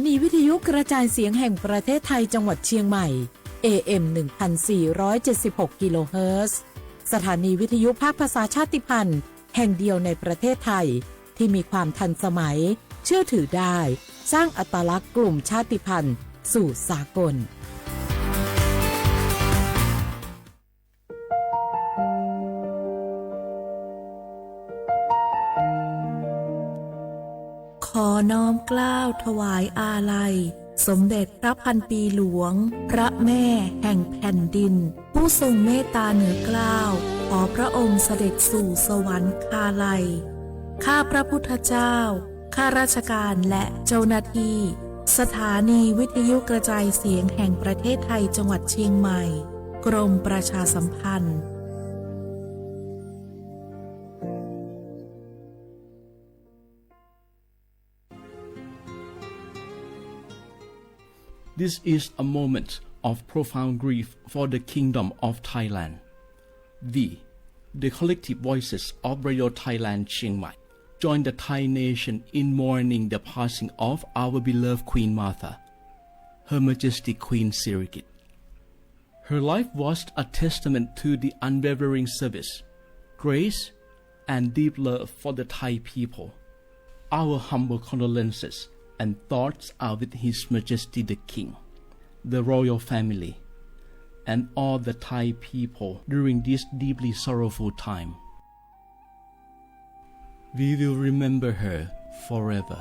นีวิทยุกระจายเสียงแห่งประเทศไทยจังหวัดเชียงใหม่ เอ เอ็ม หนึ่งพันสี่ร้อยเจ็ดสิบหก กิโลเฮิรตซ์ สถานีวิทยุภาคภาษาชาติพันธุ์แห่งเดียวในประเทศไทย ที่มีความทันสมัย เชื่อถือได้ สร้างอัตลักษณ์กลุ่มชาติพันธุ์สู่สากล ขอน้อมเกล้าถวายอาลัย สมเด็จพระพันปีหลวง พระแม่แห่งแผ่นดิน ผู้ทรงเมตตาเหนือเกล้า ขอพระองค์เสด็จสู่สวรรคาลัย ข้าพระพุทธเจ้า ข้าราชการและเจ้าหน้าที่ สถานีวิทยุกระจายเสียงแห่งประเทศไทยจังหวัดเชียงใหม่ กรมประชาสัมพันธ์ This is a moment of profound grief for the Kingdom of Thailand. We, the collective voices of Radio Thailand Chiang Mai, join the Thai nation in mourning the passing of our beloved Queen Mother, Her Majesty Queen Sirikit. Her life was a testament to the unwavering service, grace, and deep love for the Thai people. Our humble condolences and thoughts are with His Majesty the King, the royal family, and all the Thai people during this deeply sorrowful time. We will remember her forever.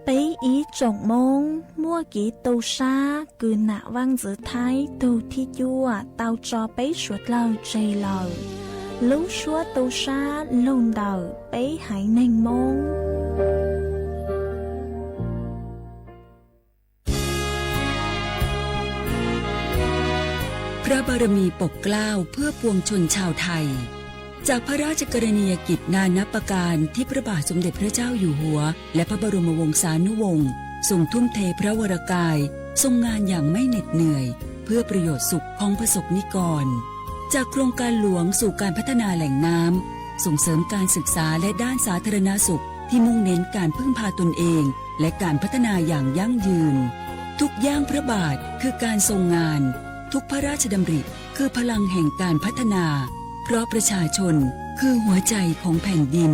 Peb ib tsoom Hmoob muaj kev tu sab kws nam Vaaj Ntxwv Thaib tug thib cuaj tau tso peb suav dlawg tseg lawm. Lub suab tu sab lug ntawm peb haiv neeg Moob. พระบารมีปกเกล้าเพื่อปวงชนชาวไทย จากพระราชกรณียกิจนานับประการที่พระบาทสมเด็จพระเจ้าอยู่หัว และพระบรมวงศานุวงศ์ทรงทุ่มเทพระวรกายทรงงานอย่างไม่เหน็ดเหนื่อย เพื่อประโยชน์สุขของประสบนิกร จากโครงการหลวงสู่การพัฒนาแหล่งน้ำ ส่งเสริมการศึกษาและด้านสาธารณสุขที่มุ่งเน้นการพึ่งพาตนเอง และการพัฒนาอย่างยั่งยืน ทุกย่างพระบาทคือการทรงงาน ทุกพระราชดำริคือพลังแห่งการพัฒนา เพราะประชาชนคือหัวใจของแผ่นดิน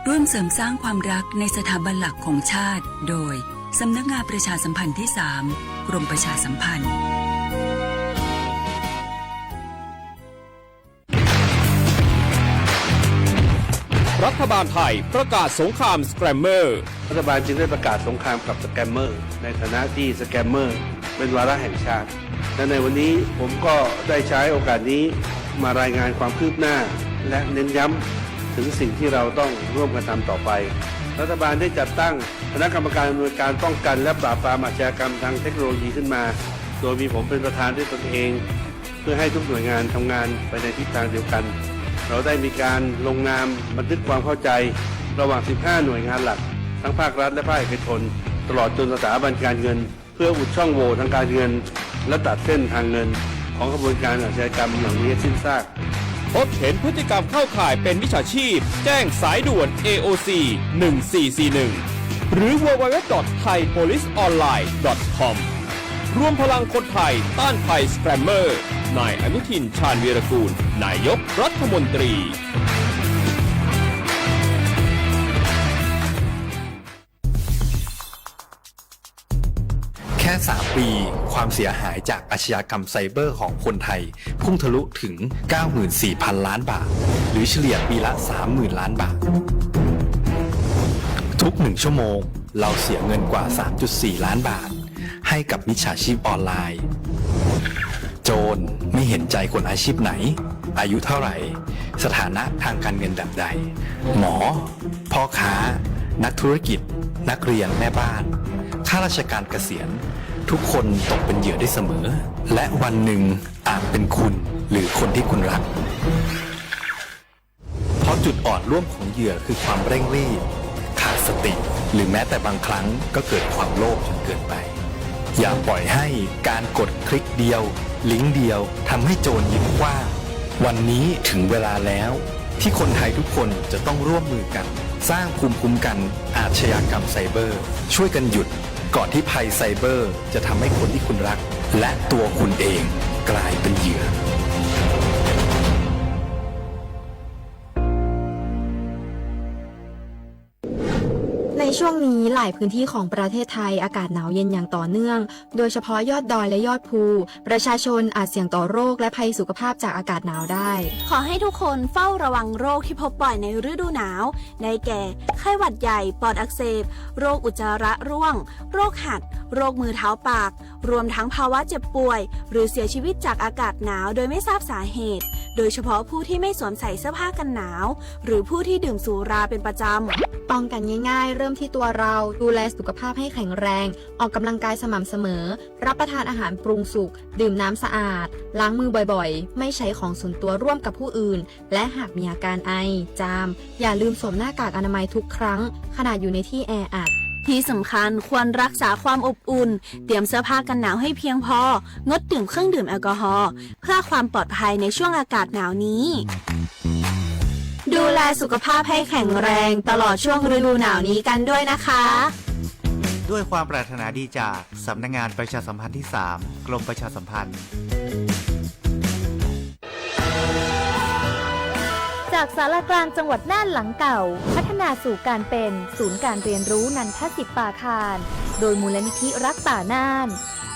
ร่วมเสริมสร้างความรักในสถาบันหลักของชาติ โดย สำนักงานประชาสัมพันธ์ที่สาม กรมประชาสัมพันธ์ รัฐบาลไทยประกาศสงครามสแกรมเมอร์ รัฐบาลจึงได้ประกาศสงครามกับสแกมเมอร์ ในฐานะที่สแกมเมอร์เป็นวาระแห่งชาติ และในวันนี้ผมก็ได้ใช้โอกาสนี้มารายงานความคืบหน้า และเน้นย้ำถึงสิ่งที่เราต้องร่วมกันทำต่อไป รัฐบาลได้จัดตั้งคณะกรรมการอำนวยการป้องกันและปราบปรามอาชญากรรมทางเทคโนโลยีขึ้นมา โดยมีผมเป็นประธานด้วยตนเอง เพื่อให้ทุกหน่วยงานทำงานไปในทิศทางเดียวกัน เราได้มีการลงนามบันทึกความเข้าใจระหว่าง สิบห้า หน่วยงานหลัก ทั้งภาครัฐและภาคเอกชน ตลอดจนสถาบันการเงิน เพื่ออุดช่องโหว่ทางการเงิน และตัดเส้นทางเงินของขบวนการอาชญากรรมเหล่านี้ให้สิ้นซาก พบเห็นพฤติกรรมเข้าข่ายเป็นมิจฉาชีพ แจ้งสายด่วน เอ โอ ซี หนึ่งสี่สี่หนึ่ง หรือ ดับเบิลยู ดับเบิลยู ดับเบิลยู ดอท ไทย โพลิส ออนไลน์ ดอท คอม รวมพลังคนไทยต้านภัยสแกรมเมอร์ นายอนุทิน ชาญวีรกูล นายกรัฐมนตรี แค่ สาม ปี ความเสียหายจากอาชญากรรมไซเบอร์ของคนไทย พุ่งทะลุถึง เก้าหมื่นสี่พัน ล้านบาท หรือเฉลี่ยปีละ สามหมื่น ล้านบาท ทุกหนึ่งชั่วโมง เราเสียเงินกว่า สามจุดสี่ ล้านบาท ให้กับมิจฉาชีพออนไลน์ โจรไม่เห็นใจคนอาชีพไหน อายุเท่าไหร่ สถานะทางการเงินแบบใด หมอ พ่อค้า นักธุรกิจ นักเรียน แม่บ้าน ข้าราชการเกษียณ ทุกคนตกเป็นเหยื่อได้เสมอ และวันหนึ่งอาจเป็นคุณหรือคนที่คุณรัก เพราะจุดอ่อนร่วมของเหยื่อคือความเร่งรีบ ขาดสติ หรือแม้แต่บางครั้งก็เกิดความโลภจนเกินไป อย่าปล่อยให้การกดคลิกเดียว ลิงก์เดียวทำให้โจรยิ้มกว้าง วันนี้ถึงเวลาแล้วที่คนไทยทุกคนจะต้องร่วมมือกัน สร้างภูมิคุ้มกันอาชญากรรมไซเบอร์ ช่วยกันหยุดก่อนที่ภัยไซเบอร์จะทำให้คนที่คุณรัก และตัวคุณเองกลายเป็นเหยื่อ ในช่วงนี้หลายพื้นที่ของประเทศไทยอากาศหนาวเย็นอย่างต่อเนื่อง โดยเฉพาะยอดดอยและยอดภู ประชาชนอาจเสี่ยงต่อโรคและภัยสุขภาพจากอากาศหนาวได้ ขอให้ทุกคนเฝ้าระวังโรคที่พบบ่อยในฤดูหนาว ได้แก่ ไข้หวัดใหญ่ ปอดอักเสบ โรคอุจจาระร่วง โรคหัด โรคมือเท้าปาก รวมทั้งภาวะเจ็บป่วย หรือเสียชีวิตจากอากาศหนาวโดยไม่ทราบสาเหตุ โดยเฉพาะผู้ที่ไม่สวมใส่เสื้อผ้ากันหนาว หรือผู้ที่ดื่มสุราเป็นประจำ ป้องกันง่ายๆ เริ่มที่ตัวเรา ดูแลสุขภาพให้แข็งแรง ออกกำลังกายสม่ำเสมอ รับประทานอาหารปรุงสุก ดื่มน้ำสะอาด ล้างมือบ่อยๆ ไม่ใช้ของส่วนตัวร่วมกับผู้อื่น และหากมีอาการไอ จาม อย่าลืมสวมหน้ากากอนามัยทุกครั้ง ขณะอยู่ในที่แออัด ที่สำคัญควรรักษาความอบอุ่น เตรียมเสื้อผ้ากันหนาวให้เพียงพอ งดดื่มเครื่องดื่มแอลกอฮอล์ เพื่อความปลอดภัยในช่วงอากาศหนาวนี้ ดูแลสุขภาพให้แข็งแรงตลอดช่วงฤดูหนาวนี้กันด้วยนะคะ ด้วยความปรารถนาดีจากสำนักงานประชาสัมพันธ์ที่สาม กรมประชาสัมพันธ์ จากศาลากลางจังหวัดน่านหลังเก่า พัฒนาสู่การเป็นศูนย์การเรียนรู้นันทสิทธิ์ป่าคาร โดยมูลนิธิรักป่าน่าน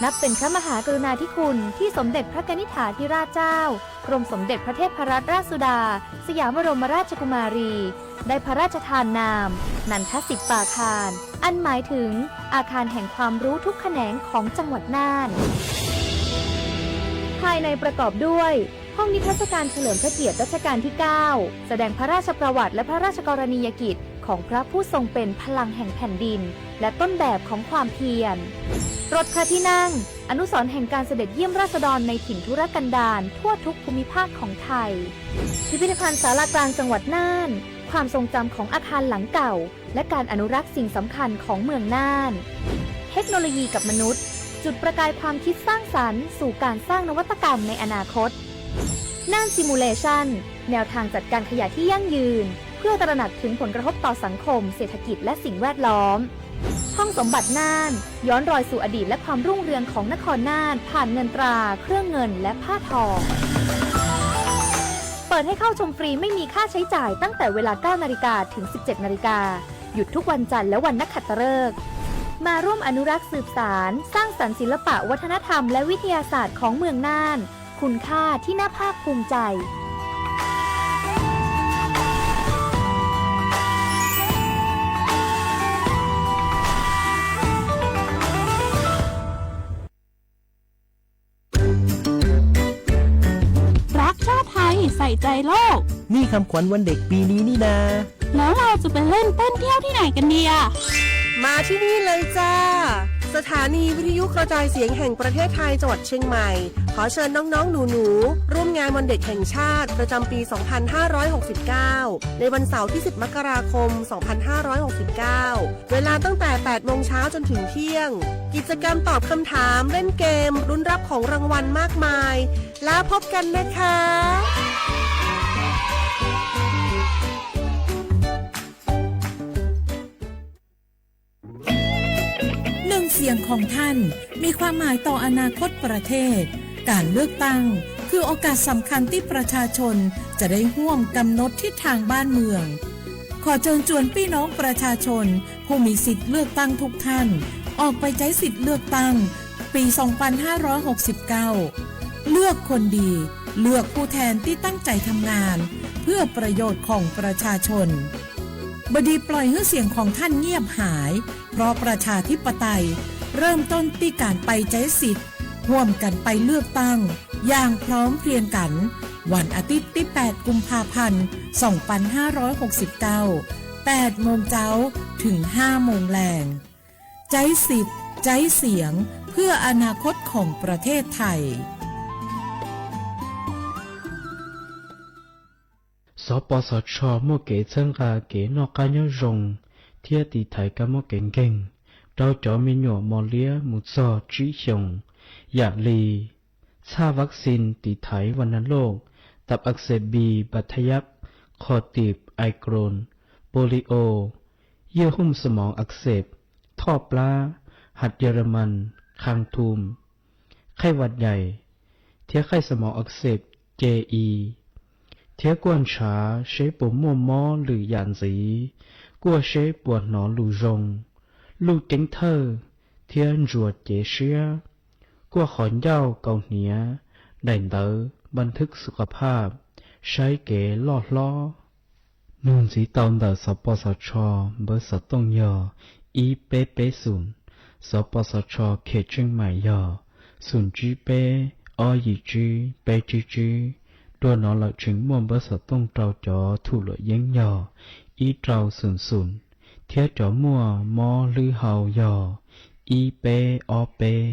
นับเป็นพระมหากรุณาธิคุณที่สมเด็จพระกนิษฐาธิราชเจ้า กรมสมเด็จพระเทพรัตนราชสุดา สยามบรมราชกุมารี ได้พระราชทานนาม นันทสิทธิ์ป่าคาร อันหมายถึงอาคารแห่งความรู้ทุกแขนงของจังหวัดน่าน ภายในประกอบด้วย ห้องนิทรรศการเฉลิมพระเกียรติรัชกาลที่เก้า แสดงพระราชประวัติและพระราชกรณียกิจของพระผู้ทรงเป็นพลังแห่งแผ่นดิน และต้นแบบของความเพียร รถพระที่นั่ง อนุสรณ์แห่งการเสด็จเยี่ยมราษฎรในถิ่นทุรกันดารทั่วทุกภูมิภาคของไทย พิพิธภัณฑ์ศาลากลางจังหวัดน่าน ความทรงจำของอาคารหลังเก่า และการอนุรักษ์สิ่งสำคัญของเมืองน่าน เทคโนโลยีกับมนุษย์ จุดประกายความคิดสร้างสรรค์สู่การสร้างนวัตกรรมในอนาคต น่าน Simulation แนวทางจัดการขยะที่ยั่งยืน เพื่อตระหนักถึงผลกระทบต่อสังคม เศรษฐกิจ และสิ่งแวดล้อม ห้องสมบัติน่าน ย้อนรอยสู่อดีตและความรุ่งเรืองของนครน่าน ผ่านเงินตรา เครื่องเงิน และผ้าทอ เปิดให้เข้าชมฟรีไม่มีค่าใช้จ่ายตั้งแต่เวลา เก้านาฬิกา ถึง สิบเจ็ดนาฬิกา หยุดทุกวันจันทร์และวันนักขัตฤกษ์ มาร่วมอนุรักษ์สืบสาน สร้างสรรค์ศิลปะวัฒนธรรมและวิทยาศาสตร์ของเมืองน่าน คุณค่าที่น่าภาคภูมิใจ รักชาติไทย ใส่ใจโลก นี่คำขวัญวันเด็กปีนี้นี่นา แล้วเราจะไปเล่นเต้นเที่ยวที่ไหนกันดีอะ มาที่นี่เลยจ้า สถานีวิทยุกระจายเสียงแห่งประเทศไทยจังหวัดเชียงใหม่ ขอเชิญน้องๆ หนูๆ ร่วมงานวันเด็กแห่งชาติประจำปี สองพันห้าร้อยหกสิบเก้า ในวันเสาร์ที่ สิบ มกราคม สองพันห้าร้อยหกสิบเก้า เวลาตั้งแต่ แปดโมงเช้า จนถึงเที่ยง กิจกรรมตอบคำถาม เล่นเกม ลุ้นรับของรางวัลมากมาย แล้วพบกันนะคะ หนึ่งเสียงของท่านมีความหมายต่ออนาคตประเทศ การเลือกตั้งคือโอกาสสำคัญที่ประชาชนจะได้ร่วมกำหนดทิศทางบ้านเมือง ขอเชิญชวนพี่น้องประชาชนผู้มีสิทธิ์เลือกตั้งทุกท่าน ออกไปใช้สิทธิ์เลือกตั้งปี สองพันห้าร้อยหกสิบเก้า เลือกคนดี เลือกผู้แทนที่ตั้งใจทำงาน เพื่อประโยชน์ของประชาชน บดีปล่อยให้เสียงของท่านเงียบหาย เพราะประชาธิปไตยเริ่มต้นที่การไปใช้สิทธิ์ ร่วมกันไปเลือกตั้งอย่างพร้อมเพรียงกัน วันอาทิตย์ที่ แปด กุมภาพันธ์ สองพันห้าร้อยหกสิบเก้า แปดโมงเช้า ถึง ห้าโมงแลง ใช้สิทธิ์ ใช้เสียง เพื่ออนาคตของประเทศไทย สปสช muaj kev txhawb nqa kev noj qab nyob zoo thiab tiv thaiv kab mob kev nkeeg rau cov me nyuam mos liab mus txog tsib xyoos, yam li txhaj vaccine tiv thaiv vas nas loj, tab ak xes bi, ba thab yab, qho tib, ai kron, polio, yaj hooj xas moos ak xes, thoj plab, hạt German, khang thum, khaij vas dais, thiab khaij xas moos ak xes, ce i, thiab kuaj ntshav seb puas muaj mob lwm yam ntxiv, kuaj seb puas hnov lus zoo, luj ceeb thawj, thiab ntsuas cev siab, kuaj qhov ncauj kaus hniav, daim ntawv บันทึกสุขภาพ saib kev loj hlob. Nug ntxiv tau ntawm xov pos xov tsho, npawb xov tooj yog ib peb peb xoom, xov pos xov tsho Khem Tseej Maim yog xoom tsib peb ob yim tsib peb tsib tsib. Dua no lawm tseem muaj npawb xov tooj rau cov thum luam yeeb yog ib rau xoom xoom, thiab cov muaj mob hlwb hau yog ib peb ob peb.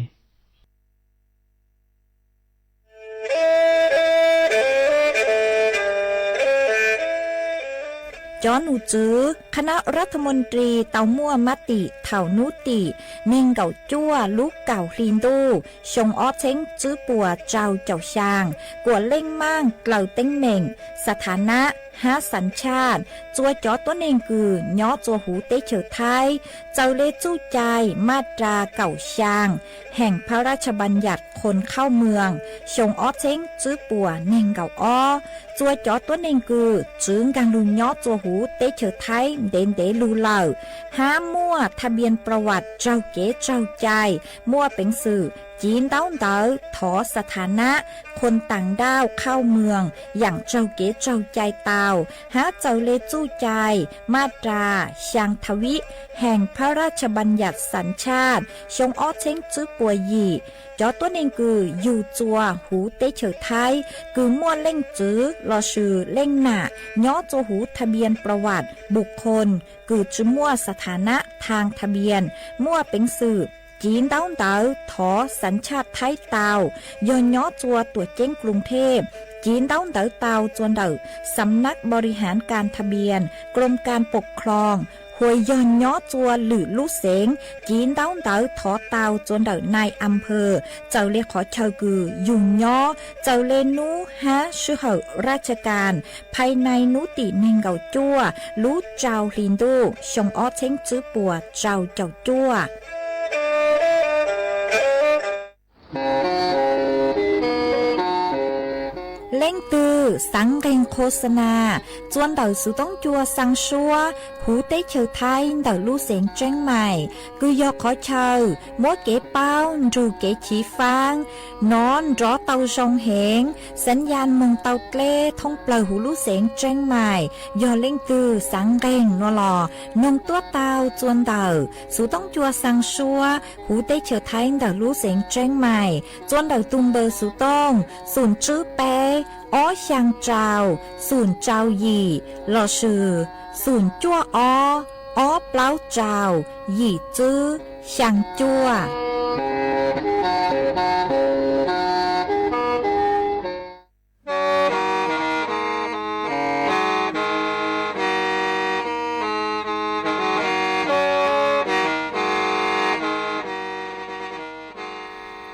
Cov num tswv คณะรัฐมนตรี tau muaj mab tim thaum nub tim neeg nkaum cuaj lub kaum hli ntuj xyoo ob txheeb tswb puas rau caum xyaa kuas leej maaj dlaws teeb meem, สถานะ hab สัญชาติ txua cov tuab neeg kws nyob txua huv teb chaws Thaib txawm le txuj cai maj ras kaum xyaa แห่งพระราชบัญญัติคนเข้าเมือง xyoo ob txheeb tswb puas neeg nkaum ob. Txua cov tuab neeg kws txwv nkaag lug nyob txua huv teb chaws Thaib ntev ntev lug lawm, hab muaj ทะเบียนประวัติ raug kev tsaug cai, muaj peev xwm civ ntaub ntawv thov สถานะ คนต่างด้าวเข้าเมือง yaam raug kev tsaug cai tau, hab txawm le txuj cai maj ras xyaa ทวี แห่งพระราชบัญญัติสัญชาติ xyoo ob txheeb tswb puas yim. Cov tuab neeg kws yug txua huv teb chaws Thaib kws muaj leej txwv lossis leej nam nyob txua huv ทะเบียนประวัติบุคคล kws tsi muaj สถานะทางทะเบียน muaj peev xwm civ ntaub ntawv thov สัญชาติ Thaib tau, yog nyob txua tuam ceeb กรุงเทพ civ ntaub ntawv tau txua ntawm สำนักบริหารการทะเบียน กรมการปกครอง hos yog nyob txua lwm lub xeev civ ntaub ntawv thov tau txua ntawm นายอำเภอ txawm le qhov chaw kws yug nyob, txawm le nub hab sij hawm ราชการ ภายใน nub tim neeg nkaum cuaj lub rau hli ntuj xyoo ob txheeb tswb puas rau caum cuaj. Leej twg xaav nqeeg โฆษณา txua ntawm xuv toob cua xaa suab huv teb chaws Thaib ntawm lub xeev Tseeb Maim, kws yog qhov chaw muab kev paub nrug kev chiv faab, nov nrov tau zoo heev, สัญญาณ moog tau dleb thoob plawg huv lub xeev Tseeb Maim. Yog leej twg xaav nqeeg nua los noog tuab tau txua ntawm xuv toob cua xaa suab huv teb chaws Thaib ntawm lub xeev Tseeb Maim, txua ntawm tug npawb xuv tooj xoom tswb peb ob xyaa rau xoom rau yim lossis xoom cuaj ob ob plaub rau yim tswb xyaa cuaj.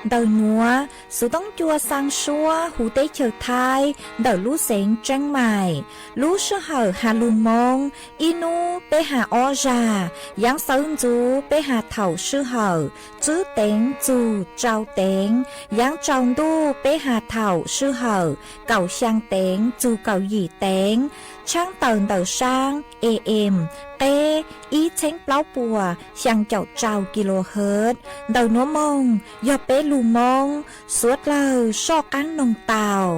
Ntawm nuav, xuv toob cua xaa suab huv teb chaws Thaib ntawm lub xeev Tseeb Maim. Lub sij hawm has lug Moob, ib nub peb has ob zag, yaav xawv ntxuv peb has thaum sij hawm tswb teev txug rau teev, yaav tsaus ntuj peb has thaum sij hawm kaum xyaa teev txug kaum yim teev. Tshaab tawm ntawm saab A M qeb ib txheeb plaub puas xyaa caum rau kilohertz. Ntawm nuav moog yog peb lug Moob, suav dlawg soj qaab noog tau.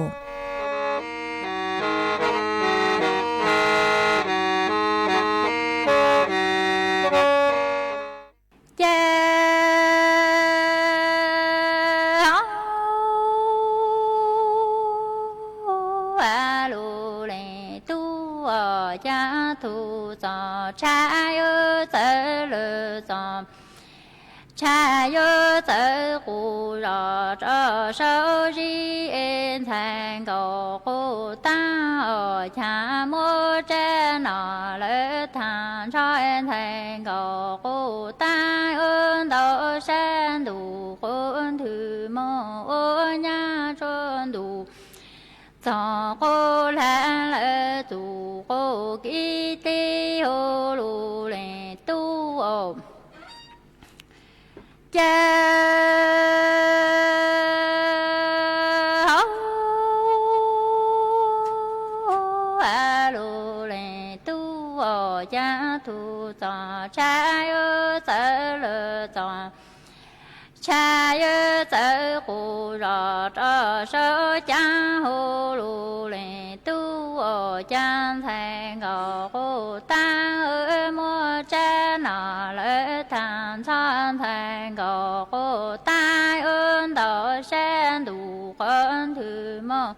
Ces lug leej tub cav tug txom tshav yuav txawv lawm txom tshav yuav txawv qus zos rau saud zib es ntxhais nkaus qus taab os, chav muab tsab nom lawv thaam ntsho es ntxhais nkaus qus taab yuav ntau sab ntuj qus nthwv moog ua nyab Lus leej tub os, cas hauv lus leej tub os, cas tus txoj tshav yuav txawv lawm txoj tshav yuav txawv qus zos rau saum, cas hauv lus leej tub os, cas ntxhais nkauj quj tag muab tsab no lawv tag nrho, ntxhais nkauj quj tag yuav ntaus sab ntuj qhov nthwv mog.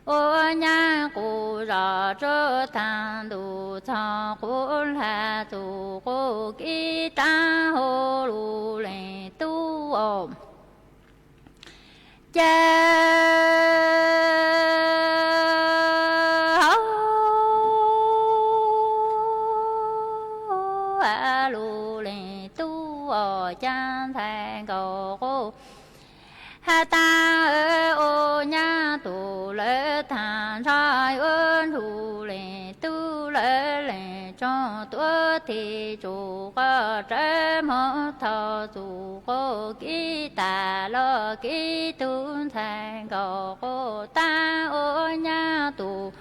Ua nyab qus zos tsuag tag ntuj txog qus hla txuj qus kib tag hauv lus leej tub os, cas hauv lus leej tub os, cas ntxhais nkauj quj has tag ua nyab tus lawv tag nrho, yuav nrug leej tub lawv leej tsoom tuav thij tsuj qos rawv hmoov thauj txuj qus kib tas los kib tug ntxhais nkauj quj tag ua nyab tus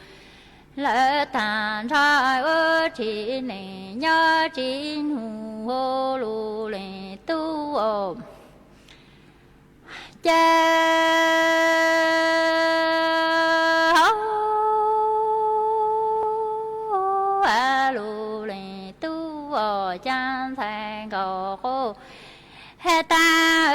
lawv tag nrho, ua tsis neej nyob tsis nug hauv lus leej tub os, cas hauv lus leej tub os, cas ntxhais nkauj quj has tag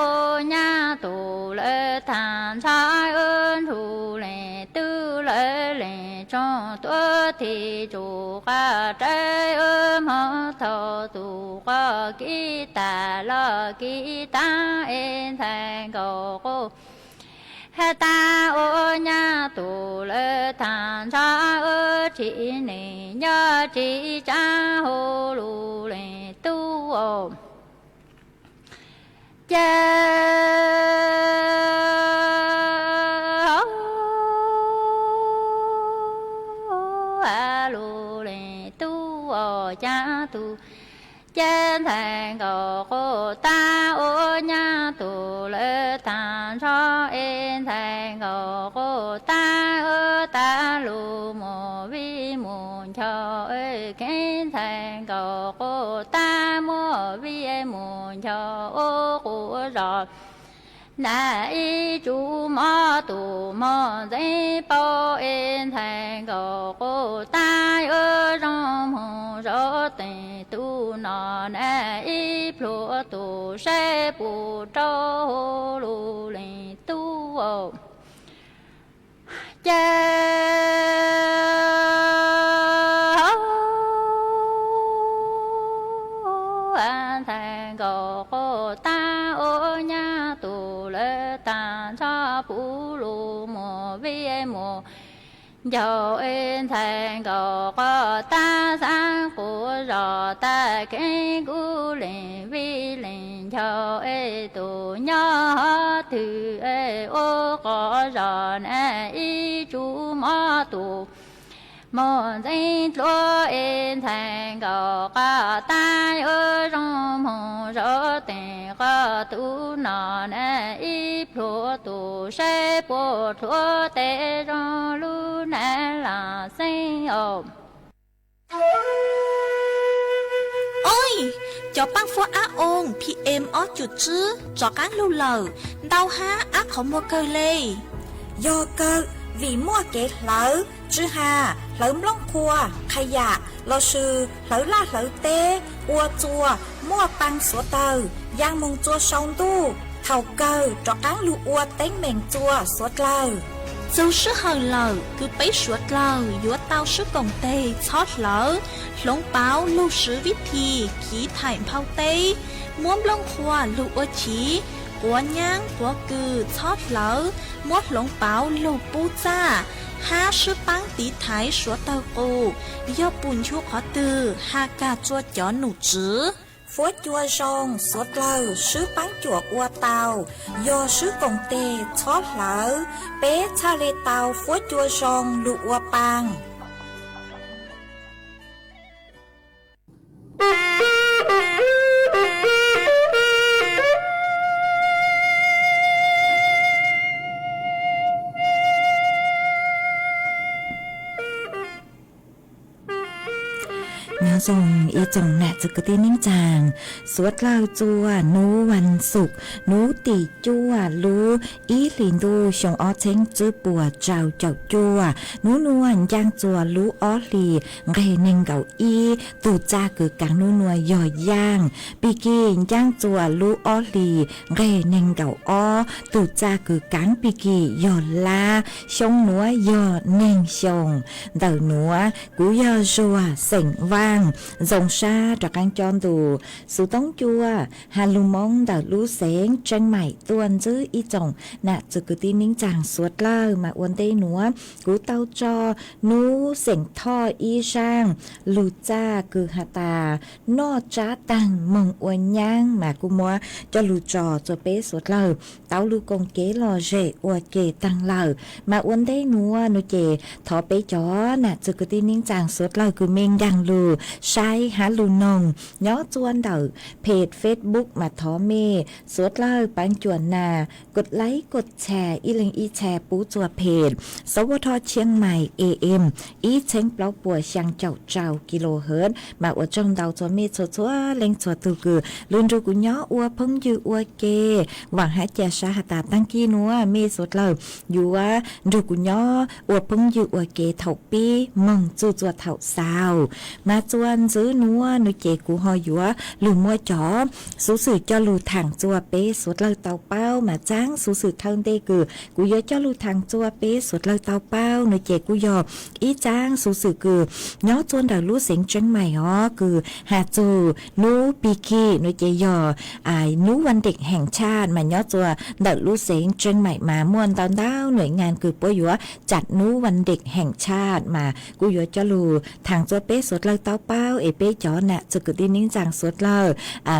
ua nyab tus lawv tag nrho, ua nrug leej tub lawv leej tsoom tuav thij tsuj qos rawv hmoov thauj txuj qus kib tas los kib tag es ntxhais nkauj quj has tag ua nyab tus lawv tag nrho, ua tsis neej nyob tsis tsav hauv lus leej tub os, cas hauv lus leej tub os, cas tus cas ntxhais nkauj quj tag ua nyab tus lawv tag nrho es ntxhais nkauj quj tag ua tag lug mus vij mus ncaus, kheev ntxhais nkauj quj tag muab vij mus ncaus ua quj zos. Nag ib tsuj mob tus mog ntxeev paub es ntxhais nkauj quj tag yuav zoo moog zov teem tus no, nag ib plhuav tus saib puas rau hauv lus leej tub os, cas hauv ntxhais nkauj quj tag ua nyab tus lawv tag nrho puv lug mus vij mus ncaus es ntxhais nkauj quj tag xaav quv zos tag kheev kuv leej vij leej ncaus es tus nyob hov twg es ua quv zos nag ib tsuj mob tus mog ntxeev dluav es ntxhais nkauj quj tag yuav zoo moog zov teem quv tus no nag ib plhuav tus saib puas rhuav tes zoo lub nag lam xeeb os. Oj, cov paab fuab ab oo P M ob cum tswb rov qaab lug lawm, ntau hab ab qhov muag kawg le. Yog kawg, vim muaj kev hlawv tswv has, hlawv nplooj qhuav, qha yam lossis hlawv laj hlawv teb, ua txuas, muaj paa suav dlawg, yaa moog txua sau ntuj, thaum kawg rov qaab lug ua teeb meem txua suav dlawg. Txug sij hawm lawm kws peb suav dlawg yuav tau swb koom teg txhob hlawv, hloov pauv lug swv vib thi chiv thaim nphau teb, muab nplooj qhuav lug ua chiv, quav nyaab quav kws txhob hlawv, muab hloov pauv lug pub txaj, hab swb paab tiv thaiv suav dlawg qus. Yog pum nchu qhov twg has kag txua cov num tswv. Fuab cua zoo suav dlawg swb paab cuam ua tau, yog swb koom teg txhob hlawv, peb txhaj le tau fuab cua zoo lug ua paa. Nyob zoo ib tsoom nam txiv kwv tij neej tsaa, suav dlawg txua nub vas xuv, nub tim cuaj lub ib hlis ntuj xyoo ob txheeb tsib puas rau caum cuaj. Nub nuav ncaaj txua lub ob hlis nqeg neeg nkaum ib, tug txaj kws kaav nub nuav yog yaaj. Pig kig ncaaj txua lub ob hlis nqeg neeg nkaum ob, tug txaj kws kaav pig kig yog lab. Xyoo nuav yog neeg xyoo. Ntawm nuav kuv yog Zuag xeem Vaaj, zoo sab rov qaab coj ntu xuv toob cua has lug Moob ntawm lub xeev Tseeb Maim tuaj ntsib ib tsoom nam txiv kwv tij neej tsaa suav dlawg. Mas ua ntej nuav kuv tau tso nub xeem Thoj ib zaaj lug txaj kws has tas noj tsab taag moog ua nyaab, mas kuv muab coj lug tso txua peb suav dlawg tau lug koom kev lom zem ua ke taag lawm. Mas ua ntej nuav nuav ces thov peb cov nam txiv kwv tij neej tsaa suav dlawg kws mej nkaag lug saib hab lug noog nyob txua ntawm peg Facebook mas thov mej suav dlawg paab cuam nas kod like kod share ib leeg ib share pub txua peg Sov Vo Thoj Chiang Mai A M ib txheeb plaub puas xyaa caum rau kilohertz. Mas ua tsaug ntau txua mej txhua txhua leej txhua tug kws lug nrug kuv nyob ua phooj ywg ua ke. Vaam hab ca sab has tas taag kig nuav mej suav dlawg yuav nrug kuv nyob ua phooj ywg ua ke thaum pib moog txug txua thaum xaus. Mas txua ntxiv nuav nuav ces kuv ho yuav lug muab cov xuv xwm coj lug thaam txua peb suav dlawg tau paub. Mas txaab xuv xwm thawj ntej kws kuv yuav coj lug thaam txua peb suav dlawg tau paub nuav ces kuj yog ib txaab xuv xwm kws nyob txua ntawm lub xeev Tseeb Maim os, kws has txug nub pig kig nuav ces yog nub Vaj Dej Heem Tshaj. Mas nyob txua ntawm lub xeev Tseeb Maim mas muaj ntau ntau nuaim ngaa kws puab yuav tsam nub Vaj Dej Heem Tshaj, mas kuj yuav coj lug thaam txua peb suav dlawg tau paub es peb cov nam txiv kwv tij neej tsaa suav dlawg,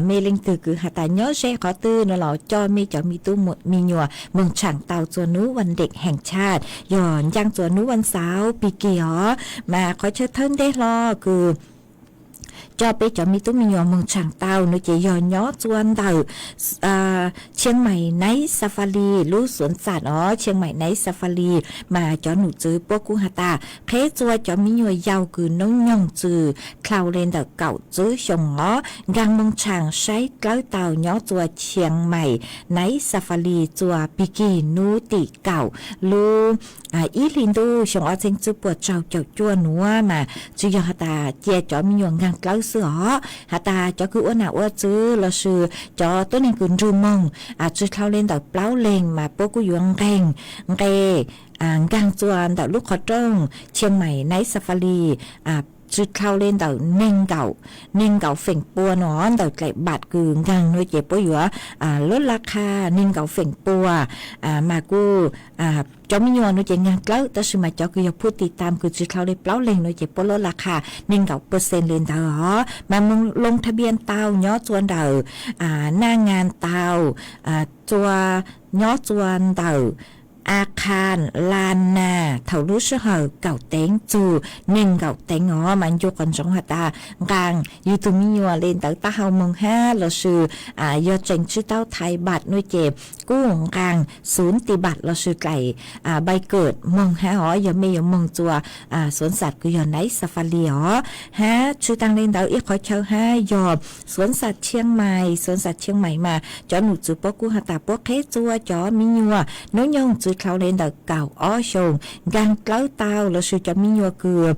mej leej twg kws has tas nyob ze qhov twg nuav los coj mej cov me tub me nyuam moog tshaam tau txua nub Vaj Dej Heem Tshaj, yog ncaaj txua nub Vaj Xauv pig kig os. Mas qhov chaw thawj ntej hlo kws coj peb cov me tub me nyuam moog tshaam tau nuav ces yog nyob txua ntawm Chiang Mai Night Safari lub xuv xas os, Chiang Mai Night Safari. Mas cov num txwv puab kuj has tas qheb txua cov me nyuam yaus kws noob nyoog txwm dlhau le ntawm kaum tsib xyoo os, nkaag moog tshaam saib dlawb tau nyob txua Chiang Mai Night Safari txua pig kig nub tim kaum lub ib hlis ntuj xyoo ob txheeb tsib puas rau caum cuaj nuav. Mas tsi yog has tas cia cov me nyuam nkaag dlawb xwb os, has tas cov kws ua nam ua txwv lossis cov tuab neeg kws nrug moog tsi dlhau le ntawm plaub leeg mas puab kuj yuav nqee, nqe nkaag txua ntawm lub qhov rooj Chiang Mai Night Safari tsi dlhau le ntawm neeg nkaum, neeg nkaum feem pua nuav. Ntawm dlaim npam kws nkaag nuav ces puab yuav lub la kha neeg nkaum feem pua. Mas kuj cov me nyuam nuav ces nkaag dlawb, tab sis mas cov kws yog phuj tim tam kws tsi dlhau le plaub leeg nuav ces puab lub la kha neeg nkaum percent le ntawd os. Mas moog loo tha npias tau nyob txua ntawm naj ngaa tau txua, nyob txua ntawm A Khan La Na thaum lub sij hawm kaum teev txug neeg nkaum teev os. Mas ncu qhov ntsoov has tas nqaa yug tug me nyuam le ntawm taub hau moog hab lossis yog tseem tsi tau thaiv npam nuav ces kuj nqaa xuv tim npam lossis dlaim npai kawm moog hab os, yog mej yuav moog txua xuv xas kws yog Night Safari os. Hab tsi taag le ntawd ib qhov chaw hab yog xuv xas Chiang Mai, xuv xas Chiang Mai mas cov num txwv puab kuj has tas puab qheb txua cov me nyuam noob nyoog tsi dlhau le ntawm kaum ob xyoos nkaag dlawb tau lossis cov me nyuam kws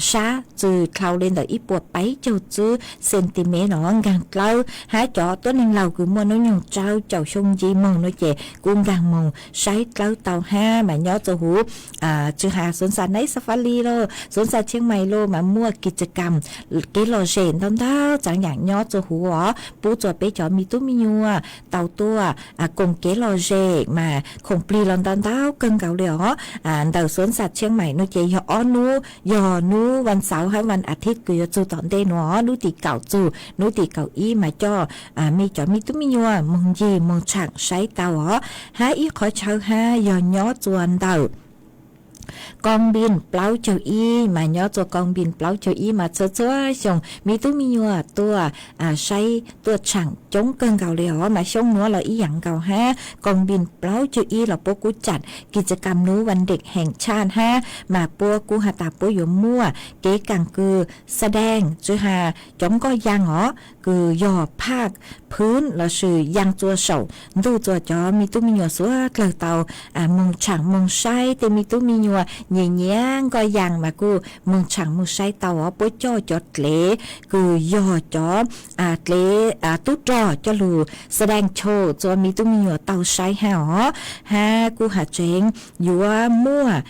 sab tsi dlhau le ntawm ib puas peb caug tsib centimeter nuav nkaag dlawb, hab cov tuab neeg laug kws muaj noob nyoog rau caum xyoo nce moog nuav ces kuj nkaag moog saib dlawb tau hab. Mas nyob txua huv tsi has xuv xas Night Safari los xuv xas Chiang Mai los mas muaj kis tsa kam kev lom zem ntau ntau tsaam yaam nyob txua huv os, pub txua peb cov me tub me nyuam tau tuaj koom kev lom zem mas khoom plig los ntau ntau kawg nkaus le os. Ntawm xuv xas Chiang Mai nuav ces yog ob nub, yog nub vaj xauv hab vaj a thiv kws yuav txug tom ntej nuav, nub tim kaum txug nub tim kaum ib mas coj mej cov me tub me nyuam moog ncig moog tshaam saib tau os. Hab ib qhov chaw hab yog nyob txua ntawm Koo Npis plaub caug ib, mas nyob txua Koo Npis plaub caug ib mas txhua txhua xyoo me tub me nyuam tuaj saib tuaj tshaam coob kawg nkaus li os. Mas xyoo nuav los ib yaam nkaus hab, Koo Npis plaub caug ib los puab kuj cam kis tsa kam nub vas dek heev tshaj hab, mas puab kuj has tas puab yuav muaj kev kaam kws sa daaj tsi has cov nkoj yaa os, kws yog phaj phwv lossis yaa txua saum ntuj txua cov me tub me nyuam suav dlawg tau moog tshaam moog saib. Tej me tub me nyuam nyiam nyiam nkoj yaa mas kuj moog tshaam moog saib tau os. Puab coj cov dlev kws yog cov dlev tub rog coj lug sa daaj cho txua me tub me nyuam tau saib hab os. Hab kuj has tseev yuav muaj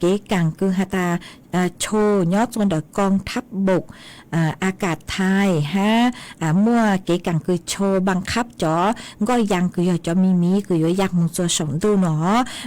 kev kaam kws has tas cho nyob txua ntawm Koo Thab Npaum A Kas Thais hab muaj kev kaam kws cho npaa qhab cov nkoj yaa kws yog cov me miv kws yuav yaa moog txua saum ntuj no.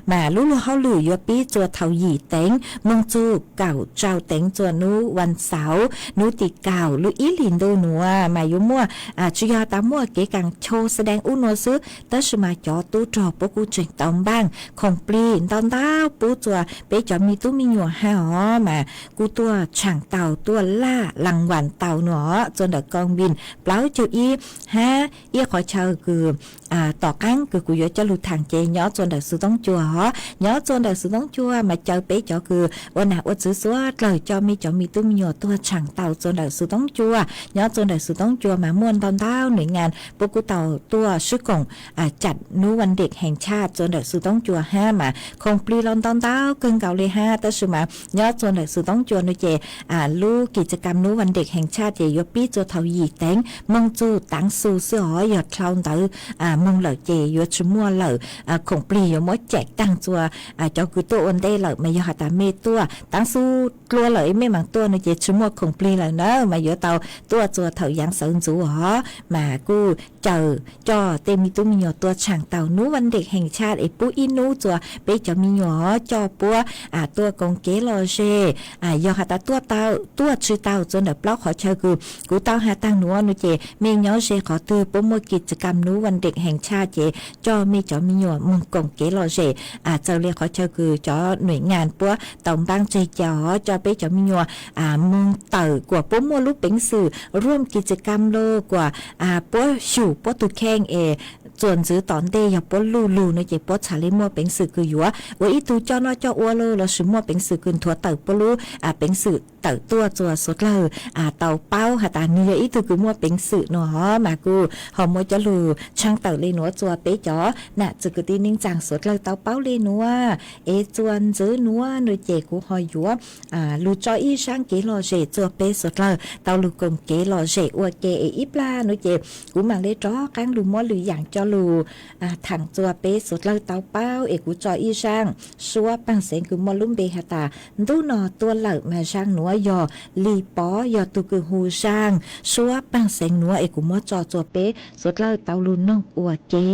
Mas lub luag hauj lwm yuav pib txua thaum yim teev moog txug kaum rau teev txua nub vas xauv nub tim kaum lub ib hlis ntuj nuav. Mas yuav muaj tsi yog tas muaj kev kaam cho sa daaj ub nuav xwb, tab sis mas cov tub rog puab kuj tseem tau npaaj khoom plig ntau ntau pub txua peb cov me tub me nyuam hab os. Mas kuj tuaj tshaam tau tuaj laj las vas tau nuav txua ntawm Koo Npis plaub caug ib hab ib qhov chaw kws tom qaab kws kuv yuav coj lug thaam ces nyob txua ntawm Xwm Toob Cua os. Nyob txua ntawm Xwm Toob Cua mas caw peb cov kws ua nam ua txwv suav dlawg coj mej cov me tub me nyuam tuaj tshaam tau txua ntawm Xwm Toob Cua. Nyob txua ntawm Xwm Toob Cua mas muaj ntau ntau nws nyaas puab kuj tau tuaj swb koom cam nub vas dek heev tshaj txua ntawm Xwm Toob Cua hab mas khoom plig los ntau ntau kawg nkaus li hab. Tab sis mas nyob txua ntawm Xwm Toob Cua no ces lub kis tsa kam nub vas dek heev tshaj ces yuav pib txua thaum yim teev moog txug taav xu xwb os. Yog dlhau ntawd moog lawm ces yuav tsi muaj lawm, khoom plig yuav muab caim taag txua cov kws tuaj ua ntej lawm. Mas yog has tas mej tuaj taav xu dlua lawm mej maam tuaj no ces tsi muaj khoom plig lawm na, mas yuav tau tuaj txua thaum yaav sawv ntxuv os. Mas kuj caw coj tej me tub me nyuam tuaj tshaam tau nub vas dek heev tshaj es pub ib nub txua peb cov me nyuam os, coj puab tuaj koom kev lom zem. Yog has tas tuaj tau tuaj tsi tau txua ntawm plaub qhov chaw kws kuv tau has taag nuav no ces mej nyob ze qhov twg puab muaj kis tsa kam nub vas dek heev tshaj ces coj mej cov me nyuam moog koom kev lom zem. Txawm li qhov chaw kws cov nuj nyaas puab tau npaab tseg ca os, coj peb cov me nyuam moog tawm kuas puab muaj lub peev xwm ruam kis tsa kam los kuas puab xyum puab tug kheej es txuas ntxiv tom ntej yog puab luj lug no ces puab txhad li muaj peev xwm kws yuav ua ib tug coj noj coj ua los lossis muaj peev xwm kws nthuav tawm puab lub peev xwm tawm tuaj txua suav dlawg tau paub has tas nwg yog ib tug kws muaj peev xwm no. Mas kuj ho muaj cov lug tshaaj tawm li nuav txua peb cov nam txwv kwv tij neej tsaa suav dlawg tau paub li nuav. Es txua ntxiv nuav no ces kuv ho yuav lug tso ib zaaj kev lom zem txua peb suav dlawg tau lug koom kev lom zem ua ke es ib plag no ces kuv maam le rov qaab lug muab lwm yaam coj lug thaam txua peb suav dlawg tau paub. Es kuv tso ib zaaj suab paag xeev kws muaj lub npe has tas Ntub no tuaj lawm mas zaaj nuav yog Lis Pov yog tug kws hu zaaj. Suab paag xeev nuav es kuv muab tso txua peb suav dlawg tau lug noog ua ke.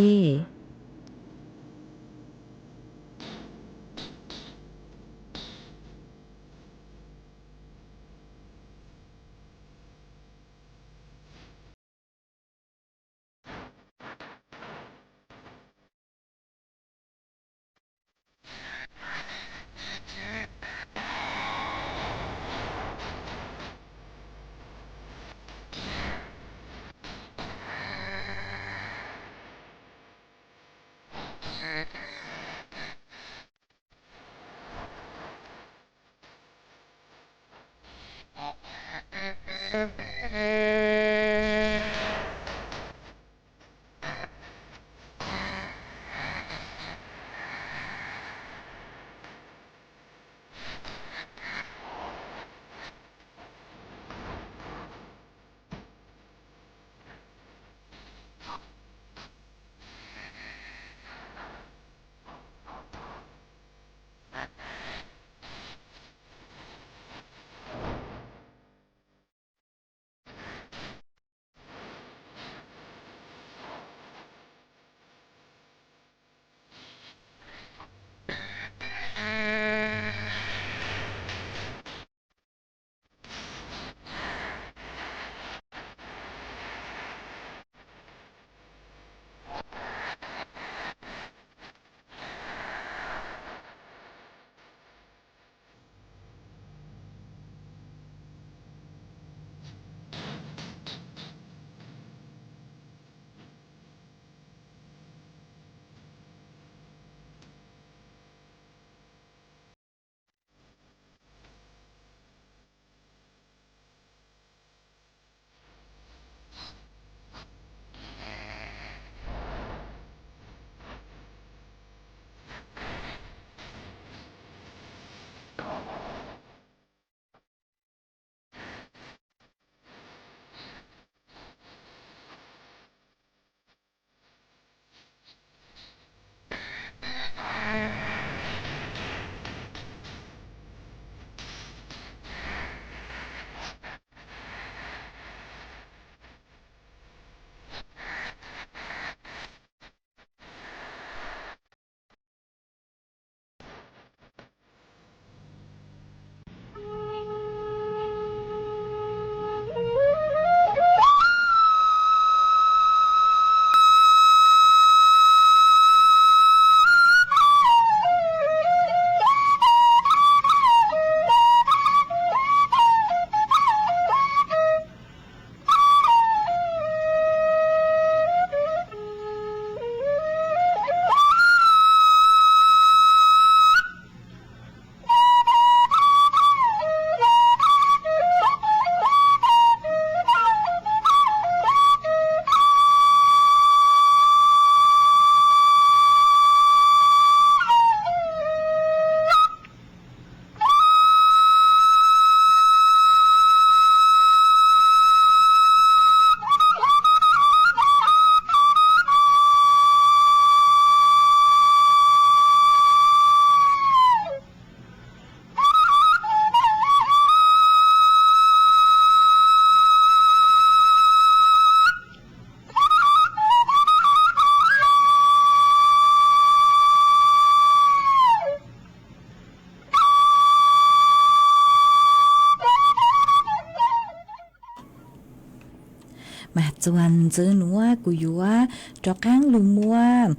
Mas txuas ntxiv nuav kuv yuav rov qaab lug muab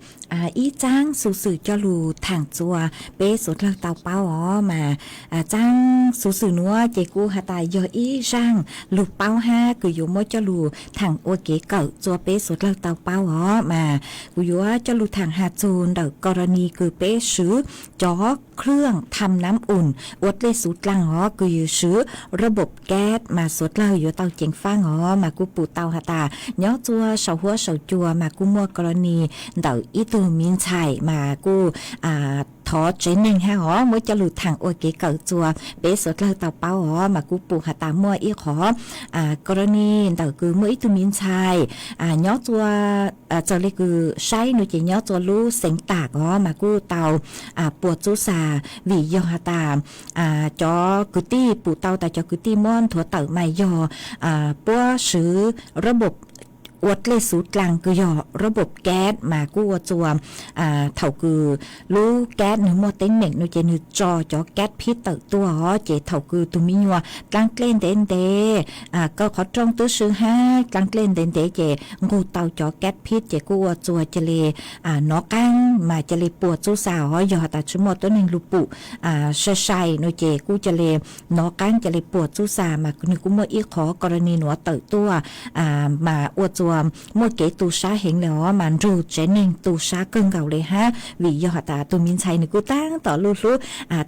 ib txaab xuv xwm coj lug thaam txua peb suav dlawg tau paub os. Mas txaab xuv xwm nuav ces kuj has tas yog ib zaaj lug paub hab kws yuav muab coj lug thaam ua kev kawm txua peb suav dlawg tau paub os. Mas kuv yuav coj lug thaam has txug ntawm koroni kws peb swv cov เครื่องทำน้ำอุ่น ua dlej xuv dlaag os, kws yog swv ระบบแก๊ส mas suav dlawg yuav tau ceev faab os. Mas kuj pum tau has tas nyob txua saum huab saum cua mas kuj muaj koroni ntawm ib tug miv ntxhais mas kuj thov tsev neeg hab os muab coj lug thaam ua kev kawm txua peb suav dlawg tau paub os. Mas kuj pum has tas muaj ib qhov koroni ntawm kws muaj ib tug miv ntxhais nyob txua, txawm le kws saib nua ces nyob txua lub xeev Tam os mas kuj tau puas txub xas vim yog has tas cov kwv tij, pum tau tas cov kwv tij muab nthuav tawm mas yog puab swv ระบบ ua dlej xuv dlaag kws yog ระบบแก๊ส mas kuj ua txua thaum kws lub แก๊ส nwg muaj teeb meem nua ces nwg tso cov แก๊สพิษ tawm tuaj os. Ces thaum kws tug miv nyuas dlaag dlej ntev ntev, kaw qhov rooj tub si hab dlaag dlej ntev ntev ces nqug tau cov แก๊สพิษ ces kuj ua txua ca le nov qaab mas ca le puas txub xas os. Yog has tas tsi muaj tuab neeg lug pum sai sai nua ces kuj ca le nov qaab ca le puas txub xas. Mas nwg kuj muaj ib qhov koroni nuav tawm tuaj mas ua txua muaj kev tu sab heev le os, mas nrug tsev neeg tu sab kawg nkaus le hab vim yog has tas tug miv ntxhais nwg kuj taab tom luj hlub,